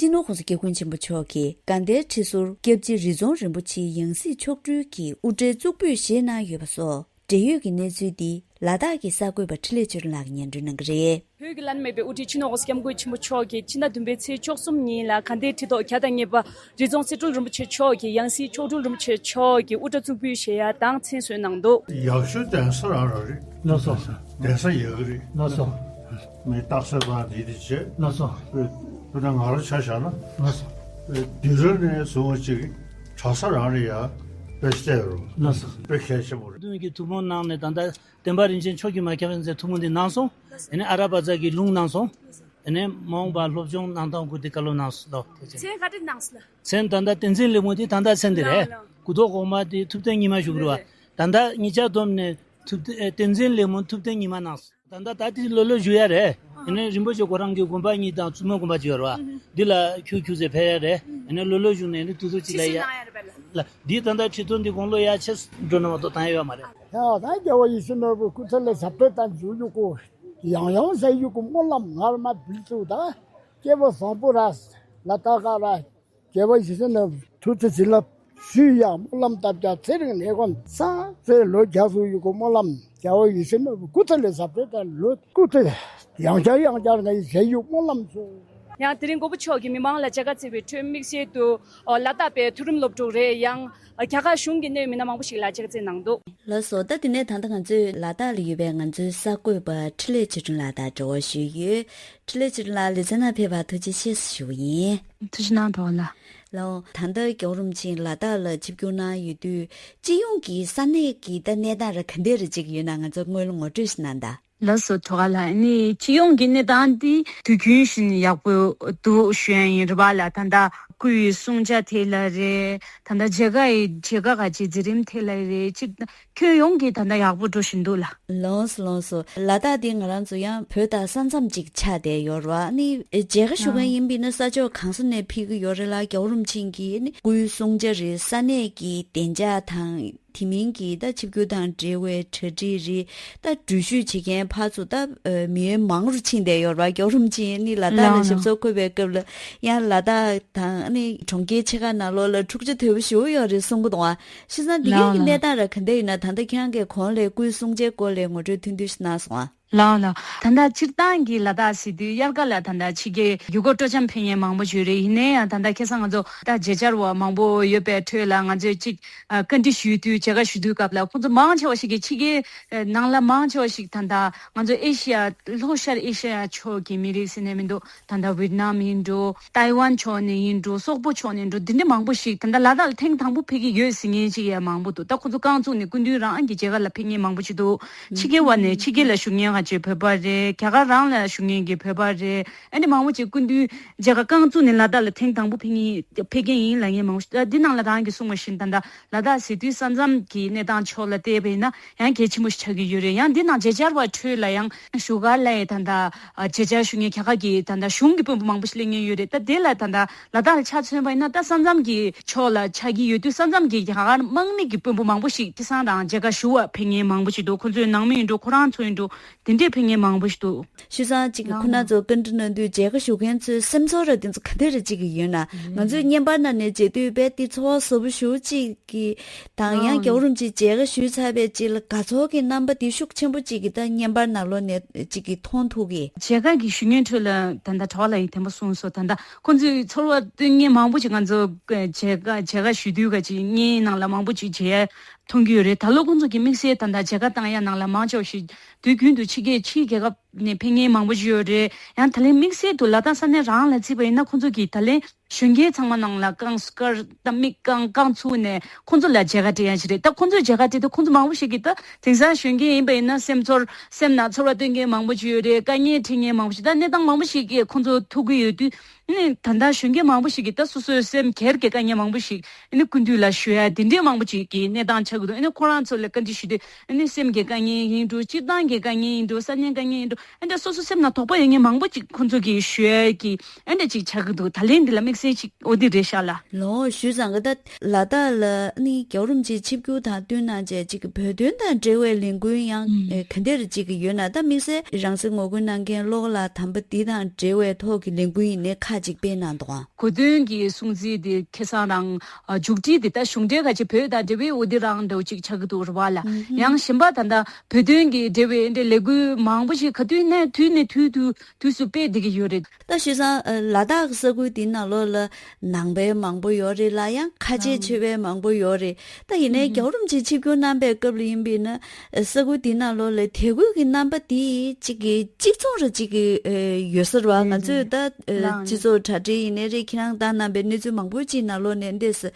སྤྱི་ནོར་༸གོང་ས་༸སྐྱབས་མགོན་ཆེན་པོ་མཆོག་གིས་དགའ་ལྡན་ཁྲི་ཟུར་སྐྱབས་རྗེ་རི་རྫོང་རིན་པོ་ཆེའི་ཡང་སྲིད་མཆོག་སྤྲུལ་གྱི་དབུ་སྐྲའི་གཙུག་ཕུད་བཞེས་གནང་ཡོད་པ་སོགས་འབྲེལ་ཡོད་ཀྱི་གནས་ཚུལ་འདི་ལ་དྭགས་ཀྱི་གསར་འགོད་པ་འཕྲིན་ལས་ཆོས་སྒྲོན་ལགས་ཀྱིས་སྙན་སྒྲོན་གནང་གི་རེད། བོད་ཀྱི་བླ་ན་མེད་པའི་དབུ་ཁྲིད་སྤྱི་ནོར་༸གོང་ས་༸སྐྱབས་མགོན་ཆེན་པོ་མཆོག་གིས་ཕྱི་ཟླ་བདུན་པའི་ཚེས་བཅུ་གསུམ་ཉིན་ལ་དགའ་ལྡན་ཁྲི་ཐོག་གྱ་དང་ཉེ་པ་རི་རྫོང་སྲིད་སྤྲུལ་རིན་པོ་ཆེ་མཆོག་གི་ཡང་སྲིད་མཆོག་སྤྲུལ་རིན་པོ་ཆེ་མཆོག་གི་དབུ་སྐྲ་གཙུག་ཕུད་བཞེས་ཡ་དང་མཚན་གསོལ་གནང་འདུག། ཡག་ཤོས་གདན་ས་རང་རང་རེད། ལགས་སོ། གདན་ས་ཡག་གི་རེད། ལགས་སོ། མི་རྟགས་གསལ་པ་འདི་འདི་བྱས། ལགས་སོ། དཔེར་ན་ང་རང་ཆ་བཞག་ན། ལགས་སོ། དུས་རབས་ནས་བཟུང་བ་ཅིག་གྲྭ་ས་རང་རེད་ཡ། དཔེ་བལྟས་རུང་། ལགས་སོ། དཔེ་གལ་ཆེན་པོ་རེད། སྟོན་གྱི་ཐུགས་སྨོན་གནང་ནས་ད་ལྟ་བསྟན་པ་རིན་ཆེན་མཆོག་གིས་མ་ཁྱབ་པའི་ཐུགས་སྨོན་འདི་གནང་སོང་། ཨ་ནི་ཨ་ར་པ་ཛ་གི་ལུང་གནང་སོང་། ཨ་ནི་མ་འོངས་པ་སློབ་སྦྱོང་གནང་སྟངས་སྐོར་འདི་བཀའ་སློབ་གནང་སོང་། ལོ། མཚན་ག་འདྲ་གནང་སོང་ལ། མཚན་ད་ལྟ་བསྟན་འཛིན་ལེགས་མོ་འདི་ད་ལྟ་མཚན་འདི་རེད། ལགས་ལགས། གུ་དོག་གོང་མ་འདི་ཐུབ་བསྟན་ཉི་མ་ཞུ་གི་རེད་བ། ད་ལྟ་གཉིས་ཆ་བསྡོམས་ནས་ཐུབ་བསྟན་ཨེ་བསྟན་འཛིན་ལེགས་མོ་ཐུབ་བསྟན་ཉི་མ་གནང་སོང་། ད་ལྟ་ད་དེ་ལོ་ལོ་བཞུགས་ཡ་རེད། ཨ་ནི་རིན་པོ་ཆེ་ཁོ་རང་གི་དགོན་པ་གཉིས་དང་བཙུན་མ་དགོན་པ་གཅིག་ཡོད་རེད་བ། འདི་ལ་ཁྱུ་ཁྱུ་ཟེར་ཕེབས་ཡ་རེད། ཨ་ནི་ལོ་ལོ་བཞུགས་ནས་ནི་དུས་ཚོད་གཅིག་ལ་ཡ། ལ་འདི་ད་ལྟ་ཁྲི་ཐོག་འདི་དགུང་ལོ་ཡ་ཆེ་འགྲོ་ན་མ་གཏོགས་བཏང་ཡ་ཡོད་མ་རེད། ཡང་ད་རྒྱལ་བ་ཡིད་བཞིན་ནོར་བུའི་སྐུ་ཚེ་ལ་ཞབས་བརྟན་དང་འཇུག་ཡུག་གུ། ཡང་ཡང་ཟེར་ཡུག་གུ་སྨོན་ལམ་ངར་མ་འབུལ་ཚུགས་དང་། སྐྱེ་བོ་བཟང་པོ་ར། ལ་དྭགས་ཀ་ར། རྒྱལ་བ་ཡིད་བཞིན་ནོར་བུ་ཐུགས་རྗེ་བྱིན་རླབས་ཞུས་ཡང་སྨོན་ལམ་བཏབ་ཀྱང་ཚེ་རིང་ནད་གོམས་སངས་ཚེ་ལོ་བརྒྱ་སུ་ཡུག་གུ་སྨོན་ལམ། རྒྱལ་བ་ཡིད་བཞིན་ནོར་བུ་སྐུ་ཚེ་ལ་ཞབས་བརྟན་དང་ལོ་སྐུ་ཚེ་ཡང་བསྐྱར་ཡང་བསྐྱར་ངའི་ཞལ་ཡུག་སྨོན་ལམ་ཞུ། ཡང་དེ་རིང་མགོན་པོ་མཆོག་གིས་མི་མང་ལ་མཇལ་ཁ་བརྩེ་བའི་ཁྲོད་དམིགས་བསལ་དུ་ལ་དྭགས་པའི་མཐོ་རིམ་སློབ་ཕྲུག་རེད། ཡང་རྒྱ་གར་གཞུང་གི་གནད་ཡོད་མི་སྣ་མང་པོ་ཞིག་ལ་མཇལ་ཁ་བརྩེ་གནང་འདུག། ལགས་སོ། ད་དེ་ནས་ད་ལྟ་ང་ཚོས་ལ་དྭགས་ལ་ཡོད་པའི་ང་ཚོའི་གསར་འགོད་པ་འཕྲིན་ལས་ཆོས་སྒྲོན་ལགས་དང་འབྲེལ་བ་ཞུས་ཡོད། འཕྲིན་ལས་ཆོས་སྒྲོན་ལགས་ལེ་ཚན་ནང་ཕེབས་པར་ཐུགས་རྗེ་ཆེ་ཞུ་བ་ཡིན། ཐུགས་རྗེ་གནང་གྲོགས་ལ། ལགས། ད་ལྟ་རྒྱལ་བ་རིན་པོ་ཆེ་ལ་དྭགས་ལ་ཆིབས་བསྒྱུར་གནང་ཡོད་དུས་སྤྱི་ཡོངས་ཀྱི་ས་གནས་ཀྱི་ད་གནས་སྟངས་ར་ག་འདྲ་རེ་ཅིག་ཡོད་ན་ང་ཚོ་སྔོན་ལ་ངོ་སྤྲོད་ཞིག་གནང་དང་། ལགས་སོ་གྲོགས་ལ། ཨ་ནི་སྤྱི་ཡོངས་ཀྱི་གནས་སྟངས་འདི་དུས་རྒྱུན་བཞིན་ཡག་པོ་འདུག་ཞུ་ཡ་ཡིན་རེད་བ་ལ། ད་ལྟ་སྐུའི་གསུང་ཆ་ཐད་ལ་རེད། ད་ལྟ་མཇལ་ཁ་ཡི་མཇལ་ཁ་ག་ཅིག་མཛད་རིམ་ཐད་ལ་རེད་ཅིག་ཁྱོན་ཡོངས་ཀྱི་ད་ལྟ་ཡག་པོ་འགྲོ་བཞིན་འདུག་ལ། ལགས་སོ་ལགས་སོ། ལ་དྭགས་འདི་ང་རང་ཚོ་ཡང་བོད་དང་ས་མཚམས་ཅིག་ཆགས་བསྡད་ཡོད་རེད་བ། ཨ་ནི་མཇལ་ཁ་ཞུ་མཁན་ཡིན་པས་ན་ས་ཕྱོགས་གང་ས་ནས་ཕེབས་ཀྱི་ཡོད་རེད་ལ། རྒྱལ་བ་རིན་པོ་ཆེ་གིས་ཨ་ནི་སྐུའི་གསུང་ཆ་རེད། ས་གནས་ཀྱི་བདེ་འཇགས་དང་། དེ་མིན་གྱི་ད་ཆིབས་བསྒྱུར་དང་འབྲེལ་བའི་གྲ་སྒྲིག་རེད། ད་འགྲུལ་བཞུད་བྱེད་མཁན་ཕར་ཚུར་ད་མི་ཡོན་མང་རུ་ཕྱིན་བསྡད་ཡོད་རེད་བ། རྒྱལ་བ་རིན་པོ་ཆེ་ནི་ལ་དྭགས་ལ་ལགས་ལགས། ཞབས་སོར་འཁོད་པའི་སྐབས་ལ་ཡང་ལ་དྭགས་དང་ནི་གྲོང་ཁྱེར་ཆེ་ཁག་ནང་ལོགས་ལ་འཁྲུག་ཆ་དོད་པོ་ཞེ་པོ་ཡོད་རེད་གསུང་གི་འདུག་ཨ། བྱས་ཙང་འདི་གའི་ལགས་གི་གནས་ལགས། སྟངས་ར་ག་འདྲ་ཡིན་ན། ད་ལྟ་ཁྱེད་རང་གིས་གོང་ལ་སྐུའི་གསུང་ཆའི་སྐོར་ལ་ངོ་སྤྲོད་ཐུང་ཐུང་ཞིག་གནང་སོང་ཨ། ལགས་ལགས། ད་ལྟ་སྤྱིར་བཏང་གི་ལ་དྭགས་ཟེར་དུས་དབྱར་ཁ་ལ་ད་ལྟ་ཕྱི་རྒྱལ་ཡུལ་སྐོར་སྤྲོ་འཆམ་ཕེབས་མཁན་མང་པོ་ཞིག་རེད། ཡིན་ནའི་ཡང་ད་ལྟ་ཁ་སང་ང་ཚོ་ད་མཇལ་བཅར་བ་མང་པོ་ཡོད་པའི་ཁྲོད་ལ་ང་ཚོས་གཅིག་ཨ་བཀའ་འདྲི་ཞུས་དུས་མཇལ་ཁ་ཞུ་དུས་སྐབས་ལ་ཁོང་ཚོ་མང་ཆེ་བ་ཞིག་གིས་ཕྱི་རྒྱལ་ནང་ལ་མང་ཆེ་བ་ཞིག་ད་ལྟ་ང་ཚོ་ཨེ་ཤི་ཡ་ལྷོ་ཤར་ཨེ་ཤི་ཡ་ཕྱོགས་ཀྱི་མི་རིགས་ཟེར་ནས་མི་འདུག་ད་ལྟ་ཝེད་ནམ་ཡིན་འགྲོ། ཏའི་ཝན་ཕྱོགས་ནས་ཡིན་འགྲོ། སོག་པོ་ཕྱོགས་ནས་འགྲོ། འདི་འདྲ་མང་པོ་ཞིག་ད་ལྟ་ལ་དྭགས་ལ་ཐེངས་དང་པོ་ཕེབས་ཀྱི་ཡོད་ཟེར་མཁན་ཅིག་ཡང་མང་པོ་འདུག་ད་ཁོ་ཚོ་རྐང་བཙུགས་ནས་སྐུ་མདུན་རང་གི་མཇལ་ཁ་ལ་ཕེབས་མཁན་མང་པོ་ཞིག་འདུག་ཕྱི་རྒྱལ་བ་ནས་ཕྱི་རྒྱལ་ལ་བཞུགས་མཁན་ག་ཅིག་བོད་པ་རེད། རྒྱ་གར་རང་ལ་བཞུགས་མཁན་གྱི་བོད་པ་རེད། ཨ་ནི་མང་པོ་ཅིག་སྐུ་མདུན་མཇལ་ཁ་རྐང་བཙུགས་ནས་ལ་དྭགས་ལ་ཐེངས་དང་པོ་ཕེབས་མཁན་ཕེབས་མཁན་ཡིན་ལབ་མཁན་མང་པོ་ཞིག་ད་འདི་ནང་ལ་རང་གིས་གསུངས་པ་བཞིན་ད་ལྟ་ལ་དྭགས་ཟེར་དུས་ས་མཚམས་ཀྱི་གནས་སྟངས་ཕྱོགས་ལ་བལྟས་པ་ཡིན་ན་ཡང་གལ་ཆེན་པོ་ཞིག་ཆགས་ཀྱི་ཡོད་རེད། ཡང་འདི་ནང་མཇལ་བཅར་བ་ཁྲོད་ལ་ཡང་བཞུགས་སྒར་ལ་ཡི་ད་ལྟ་ཨ་མཇལ་བཅར་ཞུ་མཁན་རྒྱ་གར་གྱི་ད་ལྟ་གཞུང་གི་དཔོན་པོ་མང་པོ་ཞིག་སླེབས་མཁན་ཡོད་རེད། ད་དེ་ལ་ད་ལྟ་ལ་དྭགས་ལ་ཆ་མཚོན་པ་ཡིན་ན་ད་ས་མཚམས་ཀྱི་ཕྱོགས་ལ་ཆགས་ཀྱི་ཡོད་དུས་ས་མཚམས་ཀྱི་རྒྱ་གར་དམག་མི་གི་དཔོན་པོ་མང་པོ་ཞིག་དེང་སང་རང་མཇལ་ཁ་ཞུ་བར་ཕེབས་མཁན་མང་པོ་ཞིག་འདུག་ཁོ་ཚོའི་ནང་མི་ཡིན་འགྲོ། ཁོ་རང་ཚོ་ཡིན་འགྲོ། དེ་འདྲས་ཕེབས་མཁན་མང་པོ་ཞིག་འདུག་ཕྱི་སང་གཅིག་གི་ཁོ་ན་ཚོ་བཀའ་འདྲི་གནང་དུས་མཇལ་ཁ་ཞུ་མཁན་ཚོའི་སེམས་ཚོར་ར་དེ་ཚོ་ག་འདྲ་རེ་གཅིག་གི་ཡོད་ན། ང་ཚོས་བརྙན་པར་ནང་ནས་མཇལ་དུས་རྦད་དེ་ཚོར་བ་གཟབ་པོ་ཞེ་པོ་གཅིག་གི་དང་། ཡང་རྒྱལ་བ་རིན་པོ་ཆེ་མཇལ་ཁ་ཞུས་ཚར་བའི་རྗེས་ལ་དགའ་ཚོར་གྱི་རྣམ་པ་དེ་ཤུགས་ཆེན་པོ་གཅིག་གི་ད་བརྙན་པར་ནང་ལོགས་ནས་གཅིག་གི་མཐོང་ཐུབ་གི། མཇལ་ཁ་གི་ཞུ་མཁན་ཁྲོད་ལ་ད་ལྟ་གྲོགས་ལ་ཡིས་དེ་འདྲ་གསུངས་སོང་། ད་ལྟ་ཁོང་ཚོས་ཚོར་བ་སྟོན་མཁན་མང་པོ་ཅིག་ང་ཚོ་མཇལ་ཁ་མཇལ་ཁ་ཞུ་དུས་ག་ཅིག་བརྙན་ནང་ལ་མང་པོ་ཅིག་མཇལ་ཡ་མཐོང་གི་ཡོད་རེད། ད་ལོ་ཁོང་ཚོ་གི་དམིགས་བསལ་ད་ལྟ་མཇལ་ཁ་བཏང་ཡ་ནང་ལ་མང་ཆེ་བ་ཞིག་དུས་རྒྱུན་དུ་ཕྱི་རྒྱལ་ཕྱིའི་རྒྱལ་ཁབ་ནས་ཕེབས་མཁན་མང་པོ་ཞིག་ཡོད་རེད། ཡང་ད་ལན་དམིགས་བསལ་དུ་ལ་དྭགས་ས་གནས་རང་ལ་བརྩིས་པ་ཡིན་ན་ཁོང་ཚོ་གིས་ད་ལན་གཞོན་སྐྱེས་ཚང་མ་ནང་ལ་རྐང་དཀར་ད་མིག་རྐང་རྐང་ཚུགས་ནས་ཁོང་ཚོ་ལ་མཇལ་ཁ་སྤྲད་ཡ་ཞིག་རེད། ད་ཁོང་ཚོས་མཇལ་ཁ་སྤྲད་དུས་ཁོང་ཚོ་མང་པོ་ཞིག་གིས་ད་དེང་སང་གཞོན་སྐྱེས་ཡིན་པ་ཡིན་ན་སེམས་ཚོར་སེམས་ནང་ཚོར་བ་སྟོན་མཁན་མང་པོ་ཞིག་ཡོད་རེད། དཀའ་ངལ་འཕྲད་མཁན་མང་པོ་ཞིག་ད་གནས་སྟངས་མང་པོ་ཞིག་གིས་ཁོང་ཚོ་ཐུག་གི་ཡོད་དུས་ནི་ད་ལྟ་གཞོན་སྐྱེས་མང་པོ་ཞིག་གིས་ད་སོ་སོའི་སེམས་སྒེར་གྱི་དཀའ་ངལ་མང་པོ་ཞིག་ནི་སྐུ་མདུན་ལ་ཞུ་ཡ་དེ་འདྲས་མང་པོ་ཞིག་གི་གནས་སྟངས་ཆགས་ཀྱི་འདུག་ཨ་ནི་ཁོ་རང་ཚོ་ལ་བཀའ་འདྲི་ཞུ་དུས་ཨ་ནི་སེམས་ཀྱི་དཀའ་ངལ་ཡིན་འགྲོ། སྤྱིར་བཏང་གི་དཀའ་ངལ་ཡིན་འགྲོ། ས་གནས་དཀའ་ངལ་ཡིན་འགྲོ། ཨ་འདྲ་སོ་སོ་སེམས་ནང་དོགས་པ་ཡོད་མཁན་མང་པོ་ཅིག་ཁོང་ཚོ་གིས་ཞུ་ཡ་གི་ཨ་འདྲ་ཅིག་ཆགས་ཀྱི་འདུག། ད་ལན་འདི་ལ་དམིགས་བསལ་ཅིག་འོ་འདི་རེད་ཤག་ལ། ལོ་ཞུས་ཙང་གི་ད་ལ་དྭགས་ལ་ནི་རྒྱལ་བ་རིན་པོ་ཆེ་ཆིབས་བསྒྱུར་དང་བསྟུན་གནང་བྱས་ཅིག་བོད་དོན་དང་འབྲེལ་བའི་ལས་འགུལ་ཡང་ཨུམ། ཨེ་ག་འདྲ་ཅིག་ཡོད་ན། ད་དམིགས་བསལ་རང་སྲིད་ངོ་རྒོལ་གནང་མཁན་བློ་དགའ་ལགས་དམ་པ་འདི་དང་འབྲེལ་བའི་ཐོག་གི་ལས་འགུལ་ཡིན་ནའི་ཁག་ཅིག་སྤེལ་གནང་འདུག་ཨང་། གོ་སྟོན་གྱི་སྲུང་བརྩི་དེ་ཁ་སང་རང་ཨ་མཇུག་སྒྲིལ་དེ་ད་གཞུང་འབྲེལ་ག་ཅིག་བོད་དང་འབྲེལ་བའི་འོ་དེ་རང་འདྲ་བོ་ཅིག་ཆགས་ཀྱི་འདུག་རེད་བ་ལ། ཨུམ། ཡང་གཞན་པ་ད་ལྟ་བོད་དོན་གྱི་འབྲེལ་བའི་འདྲ་ལས་འགུལ་མང་པོ་ཞིག་ག་དུས་ནས་དུས་ནས་དུས་དུ་དུས་སུ་སྤེལ་བསྡད་ཀྱི་ཡོད་རེད། ད་བྱས་ཙང་ཨ་ལ་དྭགས་ས་ཁུལ་འདི་ནང་ལོགས་ལ་ནང་པའི་མང་པོ་ཡོད་རེད་ལ། ཡང་ཁ་ཆེ་ཨང་། ཆོས་པའི་མང་པོ་ཡོད་རེད། ད་ཡིན་ནའི་ཨུམ། རྒྱལ་བ་རིན་པོ་ཆེ་ཆིབས་བསྒྱུར་གནང་པའི་སྐབས་ལ་ཡིན་པས་ན་ཨ་ས་ཁུལ་འདི་ནང་ལོགས་ལ་དད་གུས་ཀྱི་རྣམ་པ་འདི་གཅིག་གི་གཅིག་མཚུངས་རེ་གཅིག་གི་ཨ་ཡོད་ས་རེད་བ། རེད་ང་ཚོས་རེད། ད་ཨ་ལགས་སྤྱི་ཚོགས་དྲ་སྦྲེལ་ཡིན་ནའི་རེད། ཁྱེད་རང་བཏང་གནང་པའི་གནས་ཚུལ་མང་པོ་ཅིག་ནང་ལོགས་ནས་འདི་སུ་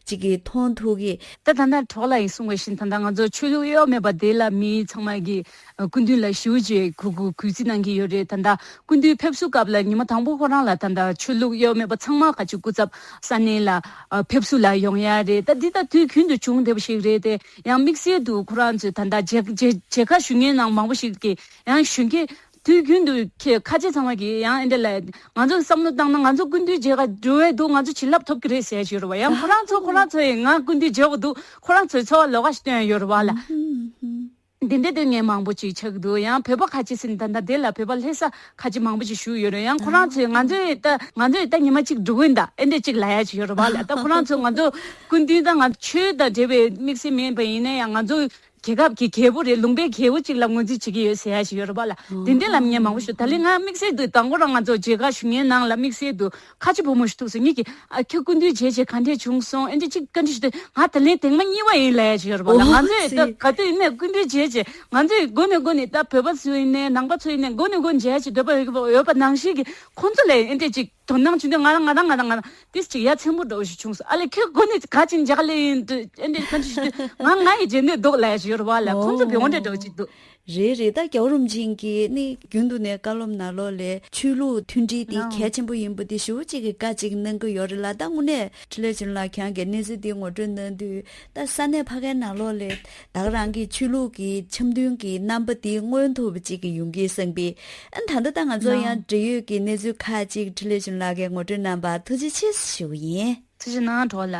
གཅིག་གིས་མཐོང་ཐུབ་ཀྱི། ད་ད་ལྟ་གྲོགས་ལ་ཡིན་གསུང་བ་བཞིན་ད་ལྟ་ང་ཚོ་ཆོས་ལུགས་གཡོ་མེད་པ་དེ་ལ་མི་ཚང་མ་གིས་སྐུ་མདུན་ལ་ཞུ་རྗེས་གུས་གུས་གུས་བརྩི་གནང་གི་ཡོད་རེད། ད་ལྟ་སྐུ་མདུན་ཕེབས་བསུ་སྐབས་ལ་ཉི་མ་དང་པོ་ཁོ་རང་ལ་ད་ལྟ་ཆོས་ལུགས་གཡོ་མེད་པ་ཚང་མ་ག་ཅིག་སྐུ་ཚབ་ས་གནས་ལ་ཕེབས་བསུ་ལ་ཡོང་ཡ་རེད། ད་འདི་ད་དུས་རྒྱུན་དུ་བྱུང་བསྡད་པ་ཞིག་རེད་དེ། ཡང་དམིགས་བསལ་དུ་ཁོ་རང་ཚོས་ད་ལྟ་མཇལ་མཇལ་མཇལ་ཁ་ཞུ་མཁན་ནང་མང་པོ་ཞིག་གིས་ཡང་གཞོན་སྐྱེས་དུས་རྒྱུན་དུ་ཁྱེད་ཁ་ཆེ་ཚང་མ་གིས་ཡང་ཨེ་འདྲ་ལ་ང་ཚོ་བསམ་བློ་བཏང་ན་ང་ཚོ་སྐུ་མདུན་མཇལ་ག་འགྲོ་བས་འདུག། ང་ཚོ་བྱིན་རླབས་ཐོབ་ཀྱི་རེད་ཟེར་ཞུ་རེད་བ། ཡང་ཁོ་རང་ཚོ་ཁོ་རང་ཚོ་ཡིས་ང་སྐུ་མདུན་མཇལ་བ་འདུག། ཁོ་རང་ཚོའི་ཚོར་བ་ལོགས་ཀ་ཞིག་སྟོན་ཡོད་རེད་བ་ལ། འདི་འདྲ་སྟོན་མཁན་མང་པོ་ཅིག་ཆགས་འདུག། ཡང་བོད་པ་ཁ་ཆེ་ཟིན་ད་ལྟ་དེ་ལ་བོད་པ་ལྷ་ས་ཁ་ཆེ་མང་པོ་ཅིག་བཞུགས་ཡོད་རེད། ཡང་ཁོ་རང་ཚོས་ང་ཚོས་ད་ང་ཚོས་ད་ཉི་མ་གཅིག་འགྲོ་གི་ཡིན་ད་ཨེ་འདྲ་ཅིག་ལབ་ཡ་ཅིག་ཡོད་རེད་བ་ལ། ད་ཁོ་རང་ཚོ་ང་ཚོ་སྐུ་མདུན་ད་ང་ཆོས་དང་འབྲེལ་བའི་དམིགས་བསལ་མིན་པ་ཡིན་ན་ཡང་ང་ཚོ་རྒྱལ་ཁབ་ཀྱི་རྒྱལ་པོ་རེད། ལུང་པའི་རྒྱལ་པོ་གཅིག་ལ་ངོས་འཛིན་བྱེད་ཀྱི་ཡོད་ཟེར་ཡ་ཞིག་ཡོད་རེད་པ་ལ། དེ་འདྲ་ལབ་མཁན་མང་པོ་ཞིག། ད་ལན་ང་དམིགས་བསལ་དུ་དང་པོ་རང་ང་ཚོ་མཇལ་ཁ་ཞུ་མཁན་ནང་ལ་དམིགས་བསལ་དུ་ཁ་ཆེ་བུ་མོ་ཞིག་ཐུག་སོང་། ངེད་ཀྱིས་ཨ་ཁྱོད་སྐུ་མདུན་མཇལ་བྱས་ག་འདྲས་བྱུང་སོང་ཨེ་འདྲ་ཅིག་བཀའ་འདྲི་ཞུ་དུས་ང་ད་ལན་དེང་མ་གཉིས་པ་ཡིན་ལབ་ཡ་ཞིག་ཡོད་རེད་པ་ལ། ང་ཚོས་ད་ག་དུས་ཡིན་ནའི་སྐུ་མདུན་མཇལ་བྱས་ང་ཚོས་མགོ་ནས་མགོ་ནས་ད་བོད་པ་ཚོ་ཡིན་ནའི་ནང་པ་ཚོ་ཡིན་ནའི་མགོ་ནས་མགོ་མཇལ་བྱས་འདོད་པ་ཡོད་ཡོད་པ་ནང་བཞིན་གྱི་ཁོང་ཚོ་ལ་ཨེ་འདྲ་ཅིག་དོ་སྣང་བྱུང་དུས་ང་རང་ང་རང་ང་རང་ང་རང་ཏིས་ཅིག་ཡ་མཚན་པོ་འདྲ་བོ་ཞིག་བྱུང་སོང་། ཨ་ལས་ཁྱོད་སྒོ་ནས་ག་ཅིག་མཇལ་ལེ་ཡིན་འདུག་ཨེ་འདྲ་ག་འདྲ་ཞིག་འདུག་ང་ང་ཡི་རྗེས་ནས་འདུག་ལབ་ཡ་ཞིག་ཡོད་རེད་བ་ལ། ཁོང་ཚོ་བེ་འོ་འདྲ་འདྲ་བོ་ཅིག་འདུག། རེད་རེད། ད་རྒྱལ་བ་རིན་པོ་ཆེ་གིས་ནི་རྒྱུན་དུ་ནས་བཀའ་སློབ་ནང་ལོགས་ལས་ཆོས་ལུགས་མཐུན་སྒྲིལ་འདི་གལ་ཆེན་པོ་ཡིན་པ་འདི་ཞེ་པོ་ཅིག་གི་བཀའ་ཅིག་གནང་གི་ཡོད་རེད་ལ། ད་དངོས་གནས་འཕྲིན་ལས་ཆོས་ལགས་ཁྱེད་རང་གིས་གནས་ཚུལ་འདི་ངོ་སྤྲོད་གནང་དུས་ད་ས་གནས་ཕ་གའི་ནང་ལོགས་ལས་ད་ག་རང་གི་ཆོས་ལུགས་ཀྱི་འཆམ་མཐུན་གྱི་རྣམ་པ་འདི་མངོན་ཐུབ་པ་ཅིག་གི་ཡོང་གི་བསམ་པས། ཨ་ད་ལྟ་ད་ང་ཚོ་ཡང་འབྲེལ་ཡོད་ཀྱི་གནས་ཚུལ་ཁག་ཅིག་འཕྲིན་ལས་ཆོས་ལགས་ཀྱིས་ངོ་སྤྲོད་གནང་བར་ཐུགས་རྗེ་ཆེ་ཞུ་བ་ཡིན། ཐུགས་རྗེ་གནང་གྲོགས་ལ།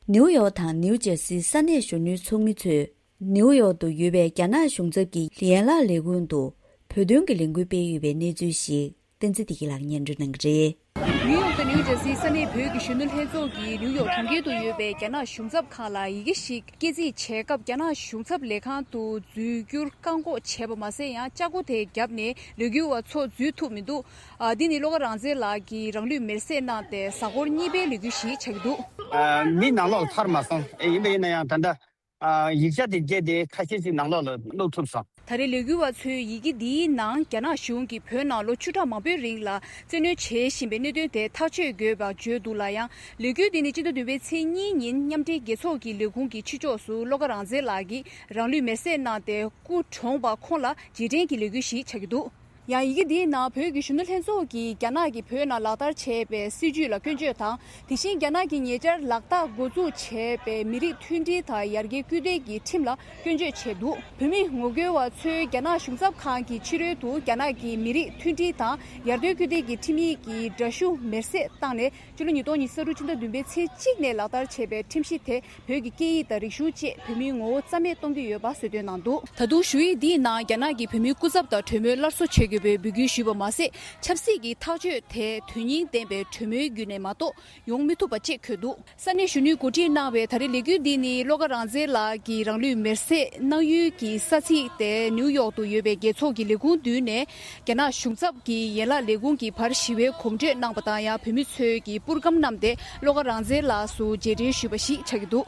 ནིའུ་ཡོག་དང་ནིའུ་ཇར་སིའི་ས་གནས་གཞོན་ནུའི་ཚོགས་མི་ཚོས་ནིའུ་ཡོག་ཏུ་ཡོད་པའི་རྒྱ་ནག་གཞུང་ཚབ་ཀྱི་ཡན་ལག་ལས་ཁུངས་དུ་བོད་དོན་གྱི་ལས་འགུལ་སྤེལ་ཡོད་པའི་གནས་ཚུལ་ཞིག་བསྟན་འཛིན་བདེ་སྐྱིད་ལགས་སྙན་སྒྲོན་གནང་གི་རེད། ནིའུ་ཡོག་དང་ནིའུ་ཇར་སིའི་ས་གནས་བོད་ཀྱི་གཞོན་ནུ་ལྷན་ཚོགས་ཀྱིས་ནིའུ་ཡོག་གྲོང་ཁྱེར་དུ་ཡོད་པའི་རྒྱ་ནག་གཞུང་ཚབ་ཁང་ལ་ཡི་གེ་ཞིག་སྐྱེལ་རྩིས་བྱས་སྐབས། རྒྱ་ནག་གཞུང་ཚབ་ལས་ཁང་དུ་འཛུལ་རྒྱུར་བཀག་འགོག་བྱས་པ་མ་ཟད། ཡང་ལྕགས་སྒོ་དེ་བརྒྱབ་ནས་ལས་འགུལ་བ་ཚོ་འཛུལ་ཐུབ་མི་འདུག། ཨ། འདི་ནི་བློ་དགའ་རང་བཙན་ལགས་ཀྱིས་རང་ལུས་མེར་སྲེག་གནང་སྟེ་གཟའ་འཁོར་གཉིས་པའི་ལས་འགུལ་ཞིག་ཆགས་ཀྱི་འདུག། ཨ། མི་ནང་ལོགས་ལ་ཐར་མ་སོང་། ཨེ། ཡིན་པ་ཡིན་ན་ཡང་ད་ལྟ། ཨ། ཡིག་ཆ་དེ་བརྒྱད་དེ་ཁ་ཤས་ཤིག་ནང་ལོགས་ལ་བླུགས་ཐུབ་སོང་། ད་རེས་ལས་འགུལ་བ་ཚོའི་ཡི་གེ་འདིའི་ནང་རྒྱ་ནག་གཞུང་གིས་བོད་ནང་ལོ་བཅུ་ཕྲག་མང་པོའི་རིང་ལ་བཙན་གནོན་བྱེད་བཞིན་པའི་གནད་དོན་དེ་ཐག་གཅོད་དགོས་པ་བརྗོད་འདུག་ལ། ཡང་ལས་འགུལ་འདི་ནི་སྤྱི་ཟླ་བདུན་པའི་ཚེས་གཉིས་ཉིན་མཉམ་འབྲེལ་རྒྱལ་ཚོགས་ཀྱི་ལས་ཁུངས་ཀྱི་ཕྱི་ཕྱོགས་སུ་བློ་དགའ་རང་བཙན་ལགས་ཀྱིས་རང་ལུས་མེར་སྲེག་གནང་སྟེ་སྐུ་གྲོངས་པ་ཁོང་ལ་རྗེས་དྲན་གྱི་ལས་འགུལ་ཞིག་ཆགས་ཀྱི་འདུག། ཡང་ཡི་གེ་འདིའི་ནང་བོད་ཀྱི་གཞོན་ནུ་ལྷན་ཚོགས་ཀྱིས་རྒྱ་ནག་གིས་བོད་ནང་ལག་བསྟར་བྱས་པའི་སྲིད་བྱུས་ལ་སྐྱོན་བརྗོད་དང་། དེ་བཞིན་རྒྱ་ནག་གིས་ཉེ་ཆར་ལག་བསྟར་འགོ་འཛུགས་བྱས་པའི་མི་རིགས་མཐུན་སྒྲིལ་དང་ཡར་རྒྱས་སྐུལ་འདེད་ཀྱི་ཁྲིམས་ལ་སྐྱོན་བརྗོད་བྱས་འདུག། བོད་མི་ངོ་རྒོལ་བ་ཚོས་རྒྱ་ནག་གཞུང་ཚབ་ཁང་གི་ཕྱི་རོལ་དུ་རྒྱ་ནག་གི་མི་རིགས་མཐུན་སྒྲིལ་དང་ཡར་ཐོན་སྐུལ་འདེད་ཀྱི་ཁྲིམས་ཡིག་གི་འདྲ་བཤུས་མེར་སྲེག་བཏང་ནས། སྤྱི་ལོ་ཉིས་སྟོང་ཉི་ཤུ་རྩ་དྲུག་ཕྱི་ཟླ་བདུན་པའི་ཚེས་གཅིག་ནས་ལག་བསྟར་བྱས་པའི་ཁྲིམས་གཞི་དེ་བོད་ཀྱི་སྐད་ཡིག་དང་རིག་གཞུང་བཅས་བོད་མིའི་ངོ་བོ་རྩ་མེད་གཏོང་གི་ཡོད་པ་གསལ་སྟོན་གནང་འདུག། ད་དུང་ཞུ་ཡིག་འདིའི་ནང་རྒྱ་ནག་གིས་བོད་མིའི་སྐུ་ཚབ་དང་གྲོས་མོལ་སླར་གསོ་བྱེད་དགོས་པའི་འབོད་སྐུལ་ཞུས་པ་མ་ཟད། ཆབ་སྲིད་ཀྱི་ཐག་གཅོད་དེ་དོན་སྙིང་ལྡན་པའི་གྲོས་མོལ་བརྒྱུད་ནས་མ་གཏོགས་ཡོང་མི་ཐུབ་པ་བཅས་འཁོད་འདུག། ས་གནས་གཞོན་ནུས་གོ་སྒྲིག་གནང་བའི་ད་རེས་ལས་འགུལ་འདི་ནི་བློ་དགའ་རང་བཙན་ལགས་ཀྱིས་རང་ལུས་མེར་སྲེག་གནང་ཡུལ་གྱི་ས་ཚིགས་ཏེ་ནིའུ་ཡོག་ཏུ་ཡོད་པའི་རྒྱལ་ཚོགས་ཀྱི་ལས་ཁུངས་མདུན་ནས་རྒྱ་ནག་གཞུང་ཚབ་ཀྱི་ཡན་ལག་ལས་ཁུངས་ཀྱི་བར་ཞི་བའི་གོམ་བགྲོད་གནང་པ་དང་། ཡང་བོད་མི་ཚོས་ཀྱི་པུར་སྒམ་བསྣམས་ཏེ་བློ་དགའ་རང་བཙན་ལགས་སུ་རྗེས་དྲན་ཞུས་པ་ཞིག་ཆགས་ཀྱི་འདུག།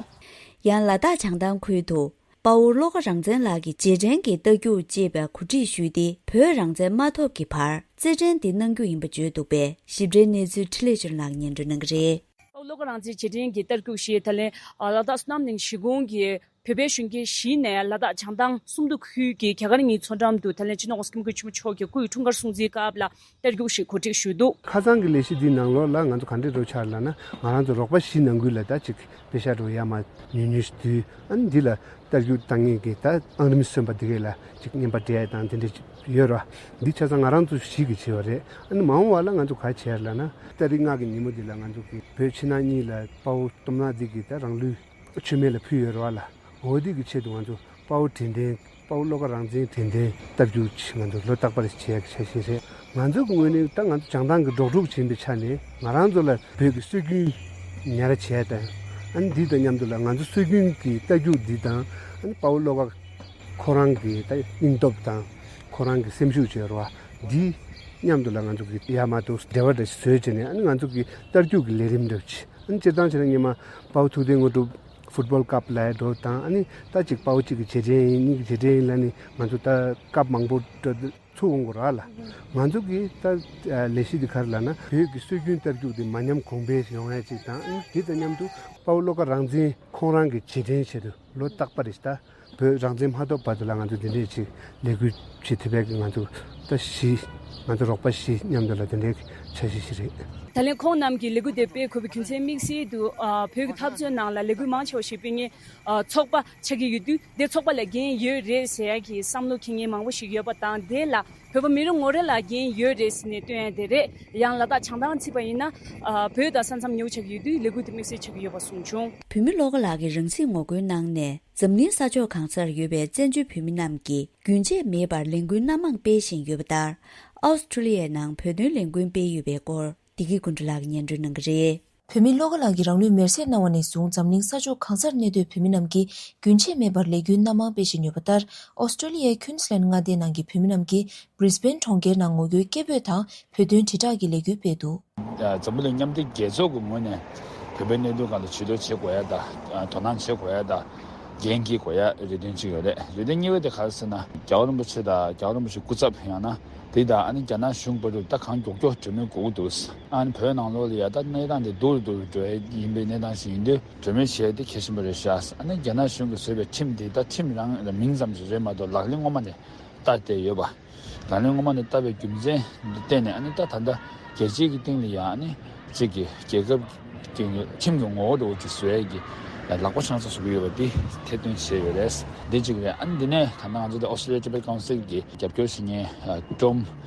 ཡང་ལ་དྭགས་བྱང་ཐང་ཁུལ་དུ་དཔའ་བོ་བློ་དགའ་རང་བཙན་ལགས་ཀྱི་རྗེས་དྲན་གྱི་རྟ་རྒྱུག་ཅེས་པ་གོ་སྒྲིག་ཞུས་ཏེ། བོད་རང་བཙན་མ་ཐོབ་ཀྱི་བར་རྩེད་འགྲན་འདི་གནང་རྒྱུ་ཡིན་པ་བརྗོད་འདུག་པས། ཞིབ་ཕྲའི་གནས་ཚུལ་འཕྲིན་ལས་ཆོས་ལགས་སྙན་སྒྲོན་གནང་གི་རེད། བློ་དགའ་རང་བཙན་རྗེས་དྲན་གྱི་རྟ་རྒྱུག་ཞེས་ད་ལན་ལ་དྭགས་བསོད་ནམས་གླིང་གཞིས་ཁོངས་ཀྱི་ བོད་པའི་གཞོན་སྐྱེས་བཞི་ནས་ལ་དྭགས་བྱང་ཐང་སུམ་མདོ་ཁུལ་གྱི་རྒྱ་གར་གཉིས་མཚོ་འགྲམ་དུ་ད་ལན་སྤྱི་ནོར་༸གོང་ས་༸སྐྱབས་མགོན་ཆེན་པོ་མཆོག་གི་སྐུའི་འཁྲུངས་སྐར་སྲུང་བརྩིའི་སྐབས་ལ་རྟ་རྒྱུག་ཞིག་གོ་སྒྲིག་ཞུས་འདུག་ཁ་སང་གི་ལས་གཞི་འདིའི་ནང་ལོགས་ལ་ང་ཚོ་ག་འདྲས་འགྲོ་ཆགས་ལབ་ན། ང་རང་ཚོ་རོགས་པ་བཞི་ནང་ཁུལ་ལ་ད་ཅིག་པེ་ཤག་འགྲོ་ཡ་མ་ཉུང་ཉུང་ཞིག་བསྡུས། ཨ་ནི་འདི་ལ་རྟ་རྒྱུག་བཏང་མཁན་གྱི་ད་ཨང་རིམ་སོན་པ་འདི་གས་ལ་ཅིག་རྔན་པ་སྤྲད་ཡ་དང་དེ་འདྲས་ཅིག་ཡོད་ར། འདི་ཆ་ཚང་ང་རང་ཚོ་བཞི་གིས་བྱས་པ་རེད། ཨ་ནི་མ་འོངས་པ་ལ་ང་ཚོ་ག་བྱས་ལབ་ན། ཏ་རིག་ལྔ་གི་ཉིན་མོ་འདི་ལ་ང་ཚོ་གི་བོད་ཕྱི་ནང་གཉིས་ལ་དཔའ་བོ་སྟོབས་ན་འདི་གི་ད་རང་ལུས་མཆོད་མེ་ལ་ཕུལ་ཡོད་རེད་བ་ལ། འོ་དེ་གི་ཆེད་དུ་ང་ཚོ་དཔའ་བོ་དྲན་རྟེན། དཔའ་བོ་བློ་དགའ་རང་བཙན་དྲན་རྟེན་རྟ་རྒྱུག་ཅིག་ང་ཚོ་ལོ་རྟག་པར་བྱེད་ཡག་གི་འཆར་གཞི་རེད། ང་ཚོ་གི་ངོས་ནས་ད་ང་ཚོ་བྱང་ཐང་གི་འབྲོག་ཕྲུག་ཡིན་པའི་ཆ་ནས་ང་རང་ཚོ་ལ་བོད་ཀྱི་སྲོལ་རྒྱུན་ཉར་བྱས་དང་། ཨ་ནི་འདི་དང་མཉམ་དུ་ལ་ང་ཚོ་སྲོལ་རྒྱུན་གྱི་རྟ་རྒྱུག་འདི་དང་། ཨ་ནི་དཔའ་བོ་བློ་དགའ་ཁོ་རང་གི་ད་སྙིང་སྟོབས་དང་ཁོ་རང་གི་སེམས་ཤུགས་བྱས་རེད་བ། འདི་མཉམ་དུ་ལ་ང་ཚོ་གི་ཡར་མར་དུ་འབྲེལ་བ་འདྲ་ཞིག་བཟོས་བྱས་ནས། ཨ་ནི་ང་ཚོ་གི་རྟ་རྒྱུག་གི་ལས་རིམ་འདྲ་ཅིག་ཨ་ནི་སྤྱིར་བཏང་བྱས་ན་སྔོན་མ་དཔའ་བོ་ཐུབ་བསྟན་དངོས་གྲུབ་ཕུཊ་བོལ་ཀབ་ལབ་ཡ་འགྲོ་དང་། ཨ་ནི་ད་ཅིག་དཔའ་བོ་གཅིག་གི་རྗེས་དྲན་ཡིན། གཉིས་ཀྱི་རྗེས་དྲན་ཡིན་ལབ་ནས་ང་ཚོ་ད་ཀབ་མང་པོ་འགྲོ་ཚུགས་འོང་གི་རེད་ལ། ང་ཚོ་གི་ད་ལས་གཞི་འདི་ག་རེ་ལབ་ན། བོད་ཀྱི་སྲོལ་རྒྱུན་རྟ་རྒྱུག་འདི་མ་ཉམས་གོང་འཕེལ་ཡོང་ཡ་གཅིག་དང་། ཨ་ནི་དེ་དང་མཉམ་དུ་དཔའ་བོ་བློ་དགའ་རང་བཙན་ཁོང་རང་གི་རྗེས་དྲན་ཆེད་དུ་ལོ་རྟག་པར་རེ་ད་བོད་རང་བཙན་མ་ཐོབ་བར་དུ་ལ་ང་ཚོ་འདི་འདྲས་ཅིག་ལས་འགུལ་བྱེད་ཐུབ་པའི་གི་ང་ཚོ་ད་བཞི། ང་ཚོ་རོགས་པ་བཞི་མཉམ་དུ་ལ་འདི་འདྲའི་འཆར་གཞི་ཞིག་རེད། ད་ལན་ཁོང་རྣམས་ཀྱིས་ལས་འགུལ་དེ་སྤེལ་དགོས་པའི་རྒྱུ་མཚན་དམིགས་བསལ་དུ། ཨ། བོད་ཀྱི་འཐབ་རྩོད་ནང་ལ་ལས་འགུལ་མང་ཆེ་བ་ཞིག་སྤེལ་མཁན། ཨ། ཚོགས་པ་ཆགས་ཀྱི་ཡོད་དུས། དེ་ཚོགས་པ་ལ་འགན་ཡོད་རེད་ཟེར་ཡ་གི་བསམ་བློ་འཁྱེར་མཁན་མང་པོ་ཞིག་ཡོད་པ་དང་། དེ་ལ་བོད་པ་མི་རེ་ངོ་རེ་ལ་འགན་ཡོད་རེད་ཟེར་ནས་སྟོན་ཡ་དེ་རེད། ཡང་ལ་དྭགས་བྱང་ཐང་བརྩིས་པ་ཡིན་ན། ཨ། བོད་དང་ས་མཚམས་ཉེ་བོ་ཆགས་ཀྱི་ཡོད་དུས་ལས་འགུལ་དེ་དམིགས་བསལ་ཆགས་ཀྱི་ཡོད་པ་གསུངས་བྱུང་། བོད་མི་བློ་དགའ་ལགས་ཀྱིས་རང་སྲིད་ངོ་རྒོལ་གནང་ནས་འཛམ་གླིང་ས་ཕྱོགས་གང་སར་ཡོད་པའི་བཙན་བྱོལ་བོད་མི་རྣམས་ཀྱིས་རྒྱུན་ཆད་མེད་པར་ལས་འགུལ་སྣ་མང་སྤེལ་བཞིན་ཡོད་པ་ལྟར། ཨོ་སི་ཀྲོ་ལི་ཡའི་ནང་བོད་དོན་ལས་འགུལ་སྤེལ་ཡོད་པའི་སྐོར། བདེ་སྐྱིད་ཀུན་གྲོལ་ལགས་ཀྱིས་སྙན་སྒྲོན་གནང་གི་རེད། བོད་མི་བློ་དགའ་ལགས་ཀྱིས་རང་ལུས་མེར་སྲེག་གནང་བ་ནས་བཟུང་འཛམ་གླིང་ས་ཕྱོགས་གང་སར་གནས་སྡོད་བོད་མི་རྣམས་ཀྱིས་རྒྱུན་ཆད་མེད་པར་ལས་འགུལ་སྣ་མང་སྤེལ་བཞིན་ཡོད་པ་ལྟར། ཨོ་སི་ཀྲོ་ལི་ཡའི་ཁུན་སི་ལན་མངའ་སྡེའི་ནང་གི་བྷི་རི་སི་བྷེན་གྲོང་ཁྱེར་ནང་ངོ་རྒོལ་སྐད་འབོད་དང་བོད་དོན་དྲིལ་བསྒྲགས་ཀྱི་ལས་འགུལ་སྤེལ་འདུག་འཛམ་བུ་གླིང་མཉམ་འབྲེལ་རྒྱལ་ཚོགས་ཀྱི་ངོས་ནས་བོད་པའི་གནད་དོན་སྒང་ལ་ཇུས་གཏོགས་བྱེད་དགོས་ཡ་དང་། དོ་སྣང་བྱེད་དགོས་ཡ་དང་། འགན་འཁྱེར་དགོས་ཡ་རེ་འདུན་གཅིག་ཡོད་རེད། རེ་འདུན་གཉིས་པ་དེ་ག་རེ་ཟེར་ན། རྒྱལ་བ་རིན་པོ་ཆེ་དང་རྒྱལ་བ་རིན་པོ་ཆེའི་སྐུ་ཚབ་ཡང་ན་དེ་དང་། ཨ་ནི་རྒྱ་ནག་གཞུང་བར་དུ་ད་གང་མགྱོགས་མགྱོགས་གྲོས་མོལ་དགོས་ཀྱི་འདུག་ཨ་ནི་བོད་ནང་ལོགས་ལ་ཡ་ད་གནས་སྟངས་དེ་སྡུག་རུ་སྡུག་རུ་འགྲོ་ཡ་ཡིན་པའི་གནས་སྟངས་ཤིག་ཡིན་དུས་གྲོས་མོལ་བྱས་ཏེ་གལ་ཆེན་པོ་རེད་ཤག་ཨ་ནི་རྒྱ་ནག་གཞུང་གིས་བཟོས་པའི་ཁྲིམས་དེ་ད་ཁྲིམས་རང་ལ་མིང་ཙམ་ཞིག་རེད་མ་གཏོགས་ལག་ལེན་ངོ་མ་ནས་བསྟར་བསྡད་ཡོད་པ། ལག་ལེན་ངོ་མ་ནས་བསྟར་བའི་རྒྱུ་མཚན་འདི་བརྟེན་ནས། ཨ་ནི་ད་ད་ལྟ་རྒྱལ་སྤྱིའི་གི་སྟེང་ལ་ཡང་ཨ་ནི་གཅིག་གི་རྒྱལ་ཁབ་ཀྱི་ཁྲིམས་ཀྱི་ངོ་བོ་འདྲ་བོ་ཅིག་བཟོ་ཡས་ཀྱི་ལག་པ་ཆང་ས་བཟོ་གི་ཡོད་པ་འདི་ཐེར་འདོན་བྱས་ཡོད་རེད། འདི་གཅིག་རེད། ཨ་ནི་འདི་ནས་ད་ལྟ་ང་ཚོ་འདི་Australia Tibet Council གི་རྒྱབ་སྐྱོར་བྱེད་མཁན་Tom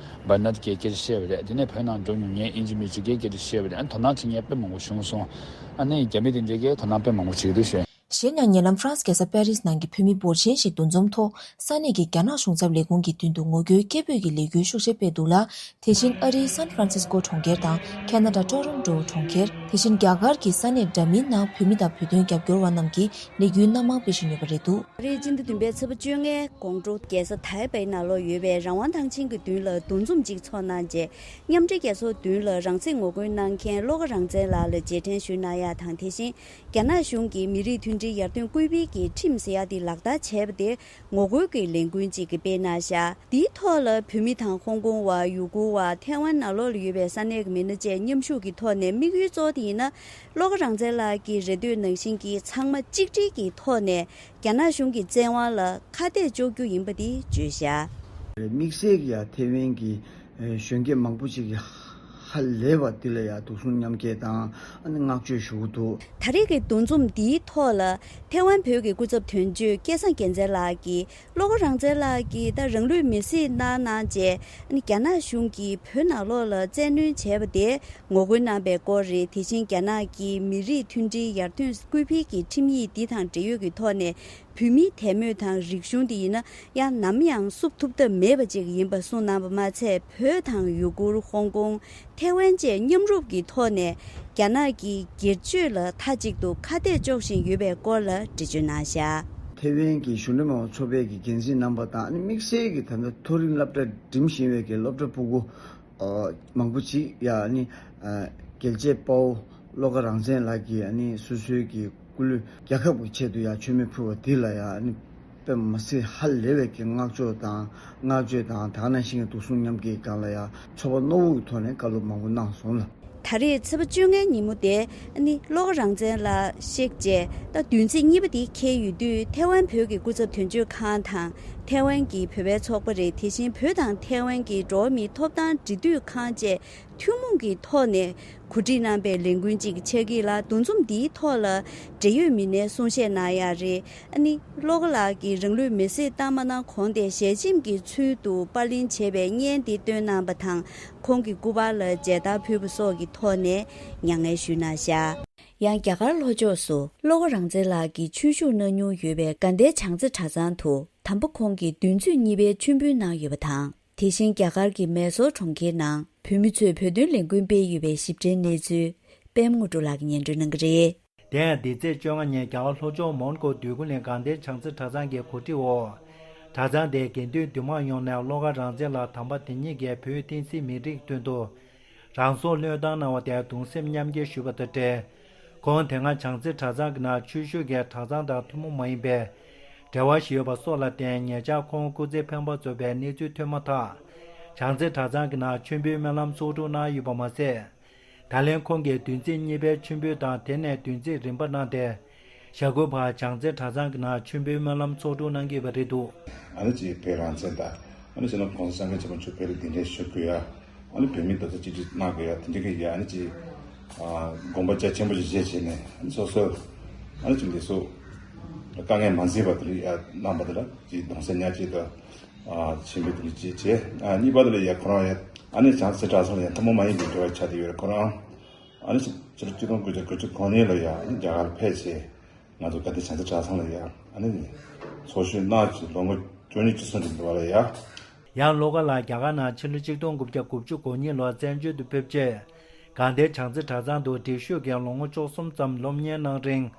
Bernard གིས་སྐད་ཆ་བཤད་པ་རེད། འདི་ནས་བོད་ནང་འགྲོ་མྱོང་མཁན་དབྱིན་ཇི་མི་གཅིག་གིས་སྐད་ཆ་བཤད་པ་རེད། ཨ་ནི་དོ་སྣང་བྱེད་མཁན་དཔེ་མང་པོ་བྱུང་སོང་། ཨ་ནི་རྒྱ་མི་དེ་འདྲས་ཀྱིས་དོ་སྣང་དཔེ་མང་པོ་བྱེད་ཀྱི་འདུག་ཞེས། གཞན་ཡང་ཉེ་ལམ་ཧྥ་རན་སི་རྒྱལ་ས་པེ་རིས་ནང་གི་བོད་མི་འབོར་ཆེན་ཞིག་འདུ་འཛོམས་ཐོག་ས་གནས་ཀྱི་རྒྱ་ནག་གཞུང་ཚབ་ལས་ཁུངས་ཀྱི་མདུན་དུ་ངོ་རྒོལ་སྐད་འབོད་ཀྱི་ལས་འགུལ་ཤུགས་ཆེ་སྤེལ་འདུག་ལ། དེ་བཞིན་ཨ་རིའི་སན་ཧྥ་རན་སིས་ཀོ་གྲོང་ཁྱེར་དང་ཁེ་ན་ཌ་ཊོ་རོན་ཊོ་གྲོང་ཁྱེར། དེ་བཞིན་རྒྱ་གར་གྱི་ས་གནས་འདྲ་མིན་ནང་བོད་མི་དང་བོད་དོན་རྒྱབ་སྐྱོར་བ་རྣམས་ཀྱིས་ལས་འགུལ་སྣ་མང་སྤེལ་བཞིན་ཡོད་པ་རེད་འདུག་ཨ་རིའི་སྤྱི་ཟླ་བདུན་པའི་ཚེས་པ་བཅོ་ལྔའི་དགོང་དྲོ་རྒྱལ་ས་ཐའེ་པེ་ནང་ལོགས་ཡོད་པའི་རང་དབང་ཐང་ཆེན་གྱི་མདུན་ལ་འདུ་འཛོམས་གཅིག་ཚོགས་གནང་རྗེས། མཉམ་འབྲེལ་རྒྱལ་ཚོགས་མདུན་ལ་རང་སྲིད་ངོ་རྒོལ་གནང་མཁན་བློ་དགའ་རང་བཙན་ལགས་ལ་རྗེས་དྲན་ཞུ་གནང་ཡ་དང་། དེ་བཞིན། རྒྱ་ནག་གཞུང་གིས་མི་རིགས་མཐུན་སྒྲིལ་ཡར་ཐོན་སྐུལ་སྤེལ་གྱི་ཁྲིམས་ཟེར་ཡ་དེ་ལག་བསྟར་བྱས་པ་དེ་ངོ་རྒོལ་གྱི་ལས་འགུལ་ཅིག་གི་སྤེལ་གནང་བཞག་འདིའི་ཐོག་ལ་བོད་མི་དང་ཧོང་ཀོང་བ། ཡུ་གུར་བ། ཐའེ་ཝན་ནང་ལོགས་ལ་ཡོད་པའི་ས་གནས་ཀྱི་མི་སྣ་བཅས་མཉམ་ཞུགས་ཀྱི་ཐོག་ནས། དམིགས་ཡུལ་གཙོ་བོ་དེ་ཡིན་ན། བློ་དགའ་རང་བཙན་ལགས་ཀྱིས་རེ་འདོད་ནང་བཞིན་གྱི་ཚང་མ་གཅིག་སྒྲིལ་གྱི་ཐོག་ནས་རྒྱ་ནག་གཞུང་གི་བཙན་དབང་ལ་ཁ་གཏད་གཅོག་རྒྱུ་ཡིན་པ་དེ་བརྗོད་བཞག་དམིགས་བསལ་གྱི་ཡ་ཐའེ་ཝན་གྱི་གཞོན་སྐྱེས་མང་པོ་ཅིག་གིས་ཧ་ལས་པ་འདི་ལ་ཡ་འདུ་འཛོམས་མཉམ་སྐྱེད་དང་། ཨ་ནི་བསྔགས་བརྗོད་ཞུ་གི་འདུག་ད་རེས་ཀྱི་འདུ་འཛོམས་འདིའི་ཐོག་ལ་ཐའེ་ཝན་བོད་ཀྱི་སྐུ་ཚབ་དོན་གཅོད་སྐལ་བཟང་རྒྱལ་མཚན་ལགས་ཀྱིས། བློ་དགའ་རང་བཙན་ལགས་ཀྱིས་ད་རང་ལུས་མེར་སྲེག་གནང་གནང་རྗེས། ཨ་ནི་རྒྱ་ནག་གཞུང་གིས་བོད་ནང་ལོགས་ལ་བཙན་གནོན་བྱས་པ་དེ་ངོ་རྒོལ་གནང་པའི་སྐོར་རེད། དེ་བཞིན་རྒྱ་ནག་གིས་མི་རིགས་མཐུན་སྒྲིལ་ཡར་ཐོན་སྐུལ་སྤེལ་གྱི་ཁྲིམས་ཡིག་འདི་དང་འབྲེལ་ཡོད་ཀྱི་ཐོག་ནས། བོད་མིའི་དད་མོས་དང་རིག་གཞུང་འདི་ཡིན་ན་ཡང་ནམ་ཡང་བསུབ་ཐུབ་ཐབས་མེད་པ་ཅིག་ཡིན་པ་གསུངས་གནང་བ་མ་ཚད། བོད་དང་ཡུ་གུར། ཧོང་ཀོང་། ཐའེ་ཝན་བཅས་མཉམ་རུབ་ཀྱི་ཐོག་ནས་རྒྱ་ནག་གི་སྒེར་གཅོད་ལ་མཐའ་གཅིག་ཏུ་ཁ་གཏད་གཅོག་བཞིན་ཡོད་པའི་སྐོར་ལ་འགྲེལ་བརྗོད་གནང་བཞག་ཐའེ་ཝན་གྱི་གཞོན་ནུ་མང་ཚོགས་པའི་གི་འགན་འཛིན་རྣམ་པ་དང་། ཨ་ནི་དམིགས་བསལ་གྱི་ད་ལྟ་མཐོ་རིམ་སློབ་གྲྭ་འགྲིམ་བཞིན་པའི་གི་སློབ་གྲྭ་ཕྲུ་གུ་མང་པོ་ཅིག་ཡ། ཨ་ནི་རྒྱལ་གཅེས་དཔའ་བོ་བློ་དགའ་རང་བཙན་ལགས་ཀྱིས་ཨ་ནི་སོ་སོའི་གི་སྐུ་ལུས་རྒྱལ་ཁབ་ཀྱི་ཆེད་དུ་ཡ་མཆོད་མེ་ཕུལ་བ་འདི་ལ་ཡ། ཨ་ནི་དཔེ་མ་སྲིད་ཧ་ལས་པའི་གི་བསྔགས་བརྗོད་དང་བསྔགས་བརྗོད་དང་། དེ་ག་ནང་བཞིན་གྱི་འདུ་འཛོམས་མཉམ་སྐྱེད་སྒང་ལ་ཡ་ཚོར་བ་རྣོ་བོ་གི་ཐོག་ནས་བཀའ་སློབ་མང་པོ་གནང་སོང་ལ། ད་རེས་ཚེས་པ་བཅོ་ལྔའི་ཉིན་མོ་དེ་ཨ་ནི་བློ་དགའ་རང་བཙན་ལགས་གཤེགས་རྗེས་ད་བདུན་ཚིགས་གཉིས་པ་དེ་འཁེལ་ཡོད་དུས། ཐེ་ཝན་བོད་ཀྱི་སྐུ་ཚབ་དོན་གཅོད་ཁང་དང་། ཐེ་ཝན་གྱི་བོད་པའི་ཚོགས་པ་རེད། དེ་བཞིན་བོད་དང་ཐེ་ཝན་གྱི་འགྲོ་བ་མིའི་ཐོབ་ཐང་འབྲེལ་མཐུད་ཁང་བཅས་ཐུན་མོང་གི་ཐོག་ནས་གོ་སྒྲིག་གནང་པའི་ལས་འགུལ་ཅིག་ཆགས་ཀྱི་ལ། འདུ་འཛོམས་འདིའི་ཐོག་ལ་འབྲེལ་ཡོད་མི་སྣའི་གསུང་བཤད་གནང་ཡག་རེད། ཨ་ནི་བློ་དགའ་ལགས་ཀྱིས་རང་ལུས་མེར་སྲེག་བཏང་མ་གནང་གོང་དེ་ཞལ་ཆེམས་ཀྱི་ཚུལ་དུ་པར་ལེན་བྱས་པའི་བརྙན་དེ་བཏོན་གནང་པ་དང་། ཁོང་གི་སྐུ་པར་ལ་མཇལ་དར་ཕུལ་བ་སོགས་ཀྱི་ཐོག་ནས་མྱ་ངན་ཞུས་གནང་བཞག་ཡང་རྒྱ་གར་ལྷོ་ཕྱོགས་སུ་བློ་དགའ་རང་བཙན་ལགས་ཀྱི་ཆོས་ཞུགས་གནང་མྱོང་ཡོད་པའི་དགའ་ལྡན་བྱང་རྩེ་གྲྭ་ཚང་དུ་དམ་པ་ཁོང་གི་བདུན་ཚིགས་གཉིས་པའི་མཆོད་འབུལ་གནང་ཡོད་པ་དང་། དེ་བཞིན་རྒྱ་གར་གྱི་མེ་སོར་གྲོང་ཁྱེར་ནང་བོད་མི་ཚོས་བོད་དོན་ལས་འགུལ་སྤེལ་ཡོད་པའི་ཞིབ་ཕྲའི་གནས་ཚུལ་པད་མ་དངོས་གྲུབ་ལགས་ཀྱིས་སྙན་སྒྲོན་གནང་གི་རེད། དེ་ཡང་འདི་ཚེས་བཅོ་ལྔ་ཉིན་རྒྱ་གར་ལྷོ་ཕྱོགས་མོན་གྷོ་འདོད་རྒུ་གླིང་དགའ་ལྡན་བྱང་རྩེ་གྲྭ་ཚང་གི་གོ་སྒྲིག་འོག་གྲྭ་ཚང་དེའི་དགེ་འདུན་འདུས་མང་ཡོངས་ནས་བློ་དགའ་རང་བཙན་ལགས་དམ་པ་དེ་ཉིད་ཀྱི་བོད་བསྟན་སྲིད་མི་རིགས་དོན་དུ་རང་སྲོག་བློས་བཏང་གནང་བ་དེར་གདུང་སེམས་མཉམ་སྐྱེད་ཞུས་པ་དང་འབྲེལ། ཁོང་དེ་སྔ་བྱང་རྩེ་གྲྭ་ཚང་གི་ནང་ཆོས་ཞུགས་ཀྱིས་གྲྭ་ཚང་དང་ཐུན་མོང་མ་ཡིན་པའི་འབྲེལ་བ་ཞིག་ཡོད་པ་སོགས་ལ་བརྟེན། ཉེ་ཆར་ཁོང་སྐུ་ཚེ་འཕེན་པ་རྫོགས་པའི་གནས་ཚུལ་ཐོན་མ་ཐག་བྱང་རྩེ་གྲྭ་ཚང་གི་ནང་མཆོད་འབུལ་སྨོན་ལམ་ཚོགས་སྒྲུབ་གནང་ཡོད་པ་མ་ཟད། ད་ལན་ཁོང་གིས་བདུན་ཚིགས་གཉིས་པའི་མཆོད་འབུལ་དང་། དེ་ནས་བདུན་ཚིགས་རིམ་པ་གནང་སྟེ། ཞྭ་གོས་བར་བྱང་རྩེ་གྲྭ་ཚང་གི་ནང་མཆོད་འབུལ་སྨོན་ལམ་ཚོགས་སྒྲུབ་གནང་གི་ཡོད་པ་རེད་འདུག་ཨ་ནི་ཅིག་བོད་རང་བཙན་དང་། ཨ་ནི་ཅིག་ན་གོང་ས་སྐྱབས་མགོན་ཆེན་པོ་མཆོག་བོད་ལ་གདན་འདྲེན་ཞུ་དགོས་ཡ། ཨ་ནི་བོད་མི་དོན་དག་གཅིག་སྒྲིལ་གནང་དགོས་ཡ། དེ་འདྲ་གི་ཡ། ཨ་ནི་ཅིག་ཨ་དགོངས་པ་རྒྱ་ཆེན་པོ་ཞིག་བཞེས་བྱས་ནས། ཨ་ནི་སོ་སོ་ཨ་ནི་ཅིག་འདི་ཚོ་དཀའ་ངལ་མ་འཛེམས་པ་དེ་རིགས་ཡ་གནང་པ་དེ་ལ་ཅིག་གདུང་སེམས་མཉམ་སྐྱེད་དང་། ཨ་ཆེན་པོའི་དུས་ལ་བྱེད་བྱེད། ཨ་གཉིས་པ་དེ་ལ་ཡ་ཁོ་རང་ཡ་ཨ་ནི་བྱང་རྩེ་གྲྭ་ཚང་ལ་ཡ་ཐུན་མོང་མ་ཡིན་པའི་འབྲེལ་བ་ཆགས་བསྡད་ཡོད་རེད། ཁོ་རང་ཨ་ནི་ཕྱི་ལོ་ཆིག་སྟོང་དགུ་བརྒྱ་དགུ་བཅུ་གོ་གཉིས་ལ་ཡ་ཨ་ནི་རྒྱ་གར་ཕེབས་བྱས། ང་ཚོ་དགའ་ལྡན་བྱང་རྩེ་གྲྭ་ཚང་ལ་ཡ་ཨ་ནི་ཚོགས་ཞུགས་གནང་བྱས་ལོ་ངོ་བཅུ་གཉིས་བཅུ་གསུམ་རིང་འདུག་བ་ལ་ཡ། ཡང་བློ་དགའ་ལགས་རྒྱ་གར་ནང་ཕྱི་ལོ་ཆིག་སྟོང་དགུ་བརྒྱ་དགུ་བཅུ་གོ་གཉིས་ལོར་བཙན་བྱོལ་དུ་ཕེབས་རྗེས། དགའ་ལྡན་བྱང་རྩེ་གྲྭ་ཚང་དུ་སྒྲིག་ཞུགས་ཀྱིས་ལོ་ངོ་བཅུ་གསུམ་ཙམ་སློབ་གཉེར་གནང་རིང་།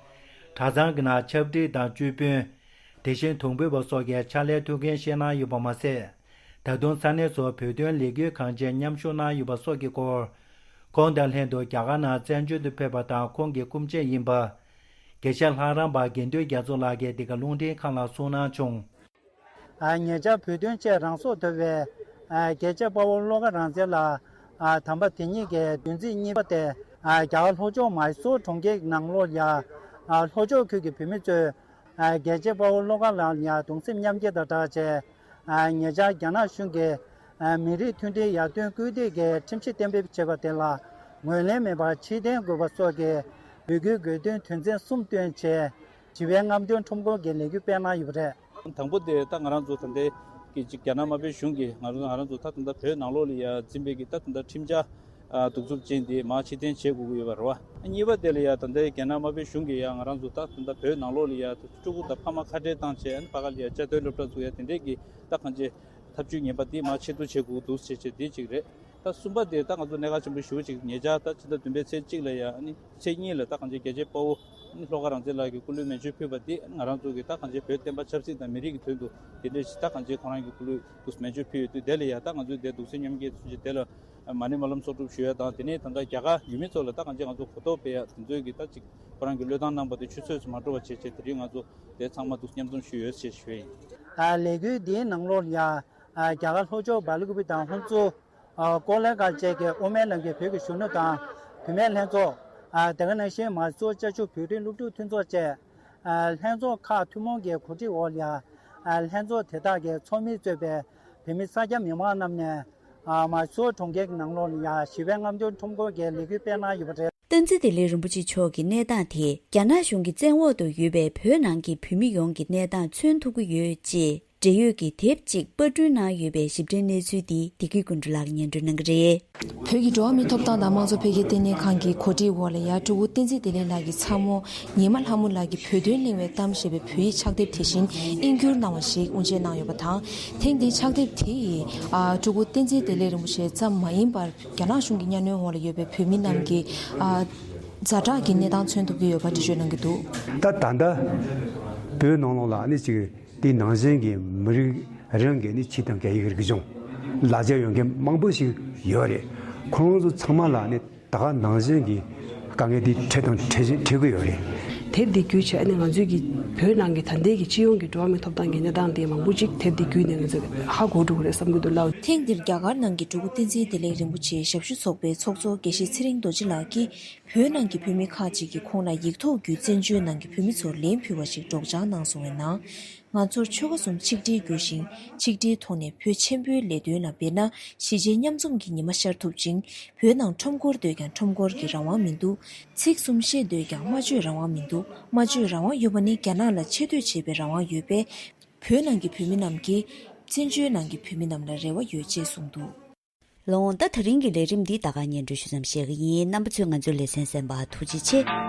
གྲྭ་ཚང་གི་ནང་ཕྱག་བྲིས་དང་བཅུད་སྤུན། དེ་བཞིན་དུང་འབུད་པ་སོགས་ཀྱི་ཕྱག་ལས་ཐུགས་འགན་བཞེས་གནང་ཡོད་པ་མ་ཟད། ད་དུང་ས་གནས་སུ་བོད་དོན་ལས་འགུལ་ཁག་ཅིག་མཉམ་ཞུགས་གནང་ཡོད་པ་སོགས་ཀྱི་སྐོར། ཁོང་དང་ལྷན་དུ་རྒྱ་གར་ནང་བཙན་བྱོལ་དུ་ཕེབས་པ་དང་། ཁོང་གི་སྐུ་མཆེད་ཡིན་པ། དགེ་བཤེས་ལྷ་རམས་པ་དགེ་འདུན་རྒྱ་མཚོ་ལགས་ཀྱིས་འདི་ག་རླུང་འཕྲིན་ཁང་ལ་གསུངས་གནང་བྱུང་། ཉེ་ཆར་བོད་དོན་ཆེད་རང་སྲོག་བཏབ་པའི་རྒྱལ་གཅེས་དཔའ་བོ་བློ་དགའ་རང་བཙན་ལགས་དམ་པ་དེ་ཉིད་ཀྱི་བདུན་ཚིགས་གཉིས་པ་དེ་རྒྱ་གར་ལྷོ་ཕྱོགས་མཱི་སོར་གྲོང་ཁྱེར་ནང་ལོགས་ཡ་ལྷོ་ཕྱོགས་ཁུལ་གྱི་བོད་མི་ཚོས་རྒྱལ་གཅེས་དཔའ་བོ་བློ་དགའ་ལགས་ལ་ཡ་གདུང་སེམས་མཉམ་སྐྱེད་དང་སྦྲགས་བྱས། ཉེ་ཆར་རྒྱ་ནག་གཞུང་གིས་མི་རིགས་མཐུན་སྒྲིལ་ཡར་ཐོན་སྐུལ་འདེད་ཀྱི་ཁྲིམས་གཞི་གཏན་འབེབས་བྱས་པ་དེ་ལ་ངོས་ལེན་མེད་པར་ཕྱིར་འཐེན་དགོས་པ་སོགས་ཀྱི་འབོད་སྐུལ་དགོས་འདུན་དོན་ཚན་གསུམ་བཏོན་བྱས། ཞི་བའི་རྔམ་སྟོན་ཁྲོམ་སྐོར་གྱི་ལས་འགུལ་སྤེལ་གནང་ཡོད་པ་རེད། དང་པོ་དེ་ད་ང་རང་ཚོ་ད་ལྟའི་གི་ཅིག་རྒྱ་ནག་དམར་པོའི་གཞུང་གིས་ང་རང་ང་རང་ཚོ་ད་ད་ལྟ་བོད་ནང་ལོགས་ལ་ཡ་འཛིན་པའི་གི་ད་ད་ལྟ་ཁྲིམས་འཆར་གདུག་རྩུབ་ཅན་དེ་མར་ཕྱིར་འཐེན་བྱེད་དགོས་ཀྱི་ཡོད་པ་རེད་བ། གཉིས་པ་དེ་ལ་ཡ་ད་ལྟའི་རྒྱ་ནག་དམར་པོའི་གཞུང་གིས་ཡ་ང་རང་ཚོ་ད་ད་ལྟ་བོད་ནང་ལོགས་ལ་ཡ་ཕྲུ་གུ་དང་ཕ་མ་ཁ་བྲལ་བཏང་བྱས། ཨ་ནི་ཕ་ག་ལ་ཡ་བཅའ་སྡོད་སློབ་གྲྭ་བཙུགས་ཡ་དེ་འདྲས་ཀྱི་ད་གང་ཅི་ཐབས་ཇུས་ངན་པ་དེ་མར་ཆེད་དུ་བྱེད་དགོས་འདུག་ཟེར་བྱས་དེ་གཅིག་རེད། ད་གསུམ་པ་དེ་ད་ང་ཚོ་གནད་འགག་ཆེན་པོ་ཞེ་པོ་ཅིག་ཉེ་ཆར་ད་ཕྱི་ཟླ་བདུན་པའི་ཚེས་གཅིག་ལ་ཡ་ཨ་ནི་ཚེས་གཉིས་ལ་ད་གང་ཅི་རྒྱལ་གཅེས་དཔའ་བོ་ཨ་ནི་བློ་དགའ་རང་བཙན་ལགས་ཀྱི་སྐུ་ལུས་མེ་མཆོད་ཕུལ་བ་དེ་ཨ་ནི་ང་རང་ཚོ་གི་ད་གང་ཅི་བོད་བསྟན་པ་ཆབ་སྲིད་དང་མི་རིགས་ཀྱི་དོན་དུ་དེ་འདྲའི་ཞིག་ད་གང་ཅི་ཁོང་རང་གི་སྐུ་ལུས་དུ་མེ་མཆོད་ཕུལ་ཡོད་དུས། དེ་ལ་ཡ་ད་ང་ཚོས་དེ་གདུང་སེམས་མཉམ་སྐྱེད་མཚོན་ཆེད་དེ་ལ་མ་ཎི་སྨོན་ལམ་ཚོགས་སྒྲུབ་ཞུ་ཡ་དང་། དེ་ནས་ད་ལྟ་རྒྱ་གར་ཡུལ་མི་ཚོ་ལ་ད་གང་ཅི་ང་ཚོ་གོ་རྟོགས་སྤེལ་ཡ་དེ་ཚོའི་གི་ད་ཅིག་ཁོ་རང་གི་བློས་བཏང་གནང་བ་དེ་ཆུད་ཟོས་སུ་མ་འགྲོ་བ་བྱེད་ཆེད་དེ་རིང་ང་ཚོ་དེ་ཚང་མ་འདུག་མཉམ་འཛོམས་ཞུས་ཡོད་ཅེས་ཞུ་ཡ་ཡིན། ལས་འགུལ་འདིའི་ནང་ལོགས་ལ་ཡ། རྒྱ་གར་ལྷོ་ཕྱོགས་སྦེལ་ཀོབ་པི་དང་ཧུན་སུར། ཀོ་ལེ་གྷལ་བཅས་ཀྱི་དབུ་མའི་ལམ་གྱི་བོད་ཀྱི་གཞོན་ནུ་དང་བུད་མེད་ལྷན་ཚོགས། དེ་ག་ནང་བཞིན་མཱི་སོར་ཅ་ཆུ་བོད་རིགས་སློབ་ཕྲུག་མཐུན་ཚོགས་བཅས། ལྷན་ཚོགས་ཁག་ཐུན་མོང་གི་གོ་སྒྲིག་འོག་ལ་ཡ། ལྷན་ཚོགས་དེ་དག་གི་ཚོགས་མིས་གཙོས་པའི་བོད་མི་ས་སྐྱ་མི་མང་རྣམས་ནས། མཱི་སོར་གྲོང་ཁྱེར་གྱི་ནང་ལོགས་ལ་ཡ་ཞི་བའི་རྔམ་སྟོན་ཁྲོམ་སྐོར་གྱི་ལས་འགུལ་སྤེལ་གནང་ཡོད་པ་རེད། བསྟན་འཛིན་བདེ་ལེགས་རིན་པོ་ཆེ་མཆོག་གི་གནས་སྟངས་དེ་རྒྱ་ནག་གཞུང་གི་བཙན་འོག་ཏུ་ཡོད་པའི་བོད་ནང་གི་བོད་མི་ཡོངས་ཀྱི་གནས་སྟངས་མཚོན་ཐུབ་ཀྱི་ཡོད་ཅེས། འབྲེལ་ཡོད་ཀྱི་དེབ་ཅིག་པར་སྐྲུན་གནང་ཡོད་པའི་ཞིབ་ཕྲའི་གནས་ཚུལ་འདི་བདེ་སྐྱིད་ཀུན་འགྲོ་ལགས་ཀྱིས་སྙན་སྒྲོན་གནང་གི་རེད། བོད་ཀྱི་འགྲོ་བ་མིའི་ཐོབ་ཐང་དང་དམངས་གཙོ་འཕེལ་རྒྱས་ལྟེ་གནས་ཁང་གི་གོ་སྒྲིག་འོག་ལ་ཡ། སྤྲུལ་སྐུ་བསྟན་འཛིན་བདེ་ལེགས་ལགས་ཀྱི་ཚ་མོ་ཉི་མ་ལྷ་མོ་ལགས་ཀྱིས་བོད་དོན་གླེང་བའི་གཏམ་ཞེས་པའི་བོད་ཡིག་ཕྱག་དེབ་དེ་བཞིན་དབྱིན་བསྒྱུར་གནང་བ་ཞིག་དབུ་འབྱེད་གནང་ཡོད་པ་དང་། ཐེངས་འདིའི་ཕྱག་དེབ་དེ་ཡིས། ཨ། སྤྲུལ་སྐུ་བསྟན་འཛིན་བདེ་ལེགས་རིན་པོ་ཆེ་ཙམ་མ་ཡིན་པར། རྒྱ་ནག་གཞུང་གི་གཉའ་གནོན་འོག་ལ་ཡོད་པའི་བོད་མི་རྣམས་ཀྱི། ཨ། ཛ་དྲག་གི་གནས་སྟངས་མཚོན་ཐུབ་ཀྱི་ཡོད་པ་འགྲེལ་བརྗོད་གནང་གི་འདུག་ད་ད་ལྟ་བོད་ནང་ལོགས་ལ་ནི་ཅིག་དེ་ནང་བཞིན་གྱི་མི་རིགས་རང་གི་ནི་ཆོས་དང་སྐད་ཡིག་རིག་གཞུང་ལ་རྒྱ་ཡོད་མཁན་མང་པོ་ཞིག་ཡོད་རེད། ཁོང་ཚོ་ཚང་མ་ལ་ནི་ད་ག་ནང་བཞིན་གྱི་དཀའ་ངལ་དེ་འཕྲད་དང་འཕྲད་བཞིན་འཕྲད་ཀྱི་ཡོད་རེད། དེབ་འདི་བརྒྱུད་བྱས་ཨ་ནི་ང་ཚོའི་གི་བོད་ནང་གི་ད་ལྟའི་གི་སྤྱི་ཡོངས་ཀྱི་འགྲོ་བ་མིའི་ཐོབ་ཐང་གི་གནས་སྟངས་དེ་མང་པོ་ཅིག་དེབ་འདི་བརྒྱུད་ནས་ང་ཚོས་ཧ་གོ་འགྲོ་གི་རེད་བསམ་གྱི་འདུག་ལགས། ཐེངས་འདིར་རྒྱ་གར་ནང་གི་འབྲུག་སྐུ་བསྟན་འཛིན་བདེ་ལེགས་རིན་པོ་ཆེའི་ཞབས་ཞུ་ཚོགས་པའི་ཚོགས་གཙོ་དགེ་བཤེས་ཚེ་རིང་རྡོ་རྗེ་ལགས་ཀྱིས་བོད་ནང་གི་བོད་མི་ཁག་ཅིག་གིས་ཁོང་ལ་ཡིག་ཐོག་བརྒྱུད་བཙན་བྱོལ་ནང་གི་བོད་མི་ཚོར་ལན་ཕུལ་བ་ཞིག་སྒྲོག་སྦྱང་གནང་སོང་བའི་ནང་། ང་ཚོར་ཆོལ་ཁ་གསུམ་ཆིག་སྒྲིལ་དགོས་ཤིང་། ཆིག་སྒྲིལ་ཐོག་ནས་བོད་ཆེན་པོའི་ལས་དོན་ལ་འབད་ན་གཞིས་བྱེས་མཉམ་འཛོམས་ཀྱི་ཉི་མ་ཤར་ཐུབ་ཅིང་། བོད་ནང་ཁྲོམ་སྐོར་སྡོད་ཀྱང་ཁྲོམ་སྐོར་གྱི་རང་དབང་མི་འདུག། ཚིག་གསུམ་བཤད་སྡོད་ཀྱང་སྨྲ་བརྗོད་རང་དབང་མི་འདུག། སྨྲ་བརྗོད་རང་དབང་ཡོད་པ་ནི་རྒྱ་ནག་ལ་ཆེ་བསྟོད་བྱེད་པའི་རང་དབང་ཡོད་པས། བོད་ནང་གི་བོད་མི་རྣམས་ཀྱིས་བཙན་བྱོལ་ནང་གི་བོད་མི་རྣམས་ལ་རེ་བ་ཡོད་ཅེས་གསུངས་འདུག། ལགས་འོང་། ད་དེ་རིང་གི་ལས་རིམ་འདི་ད་ག་སྙན་སྒྲོན་ཞུ་མཚམས་བཞག་གི་ཡིན། རྣམ་པ་ཚོས་ང་ཚོའི་ལེ་ཚན་གསན་པར་ཐུགས་རྗེ་ཆེ།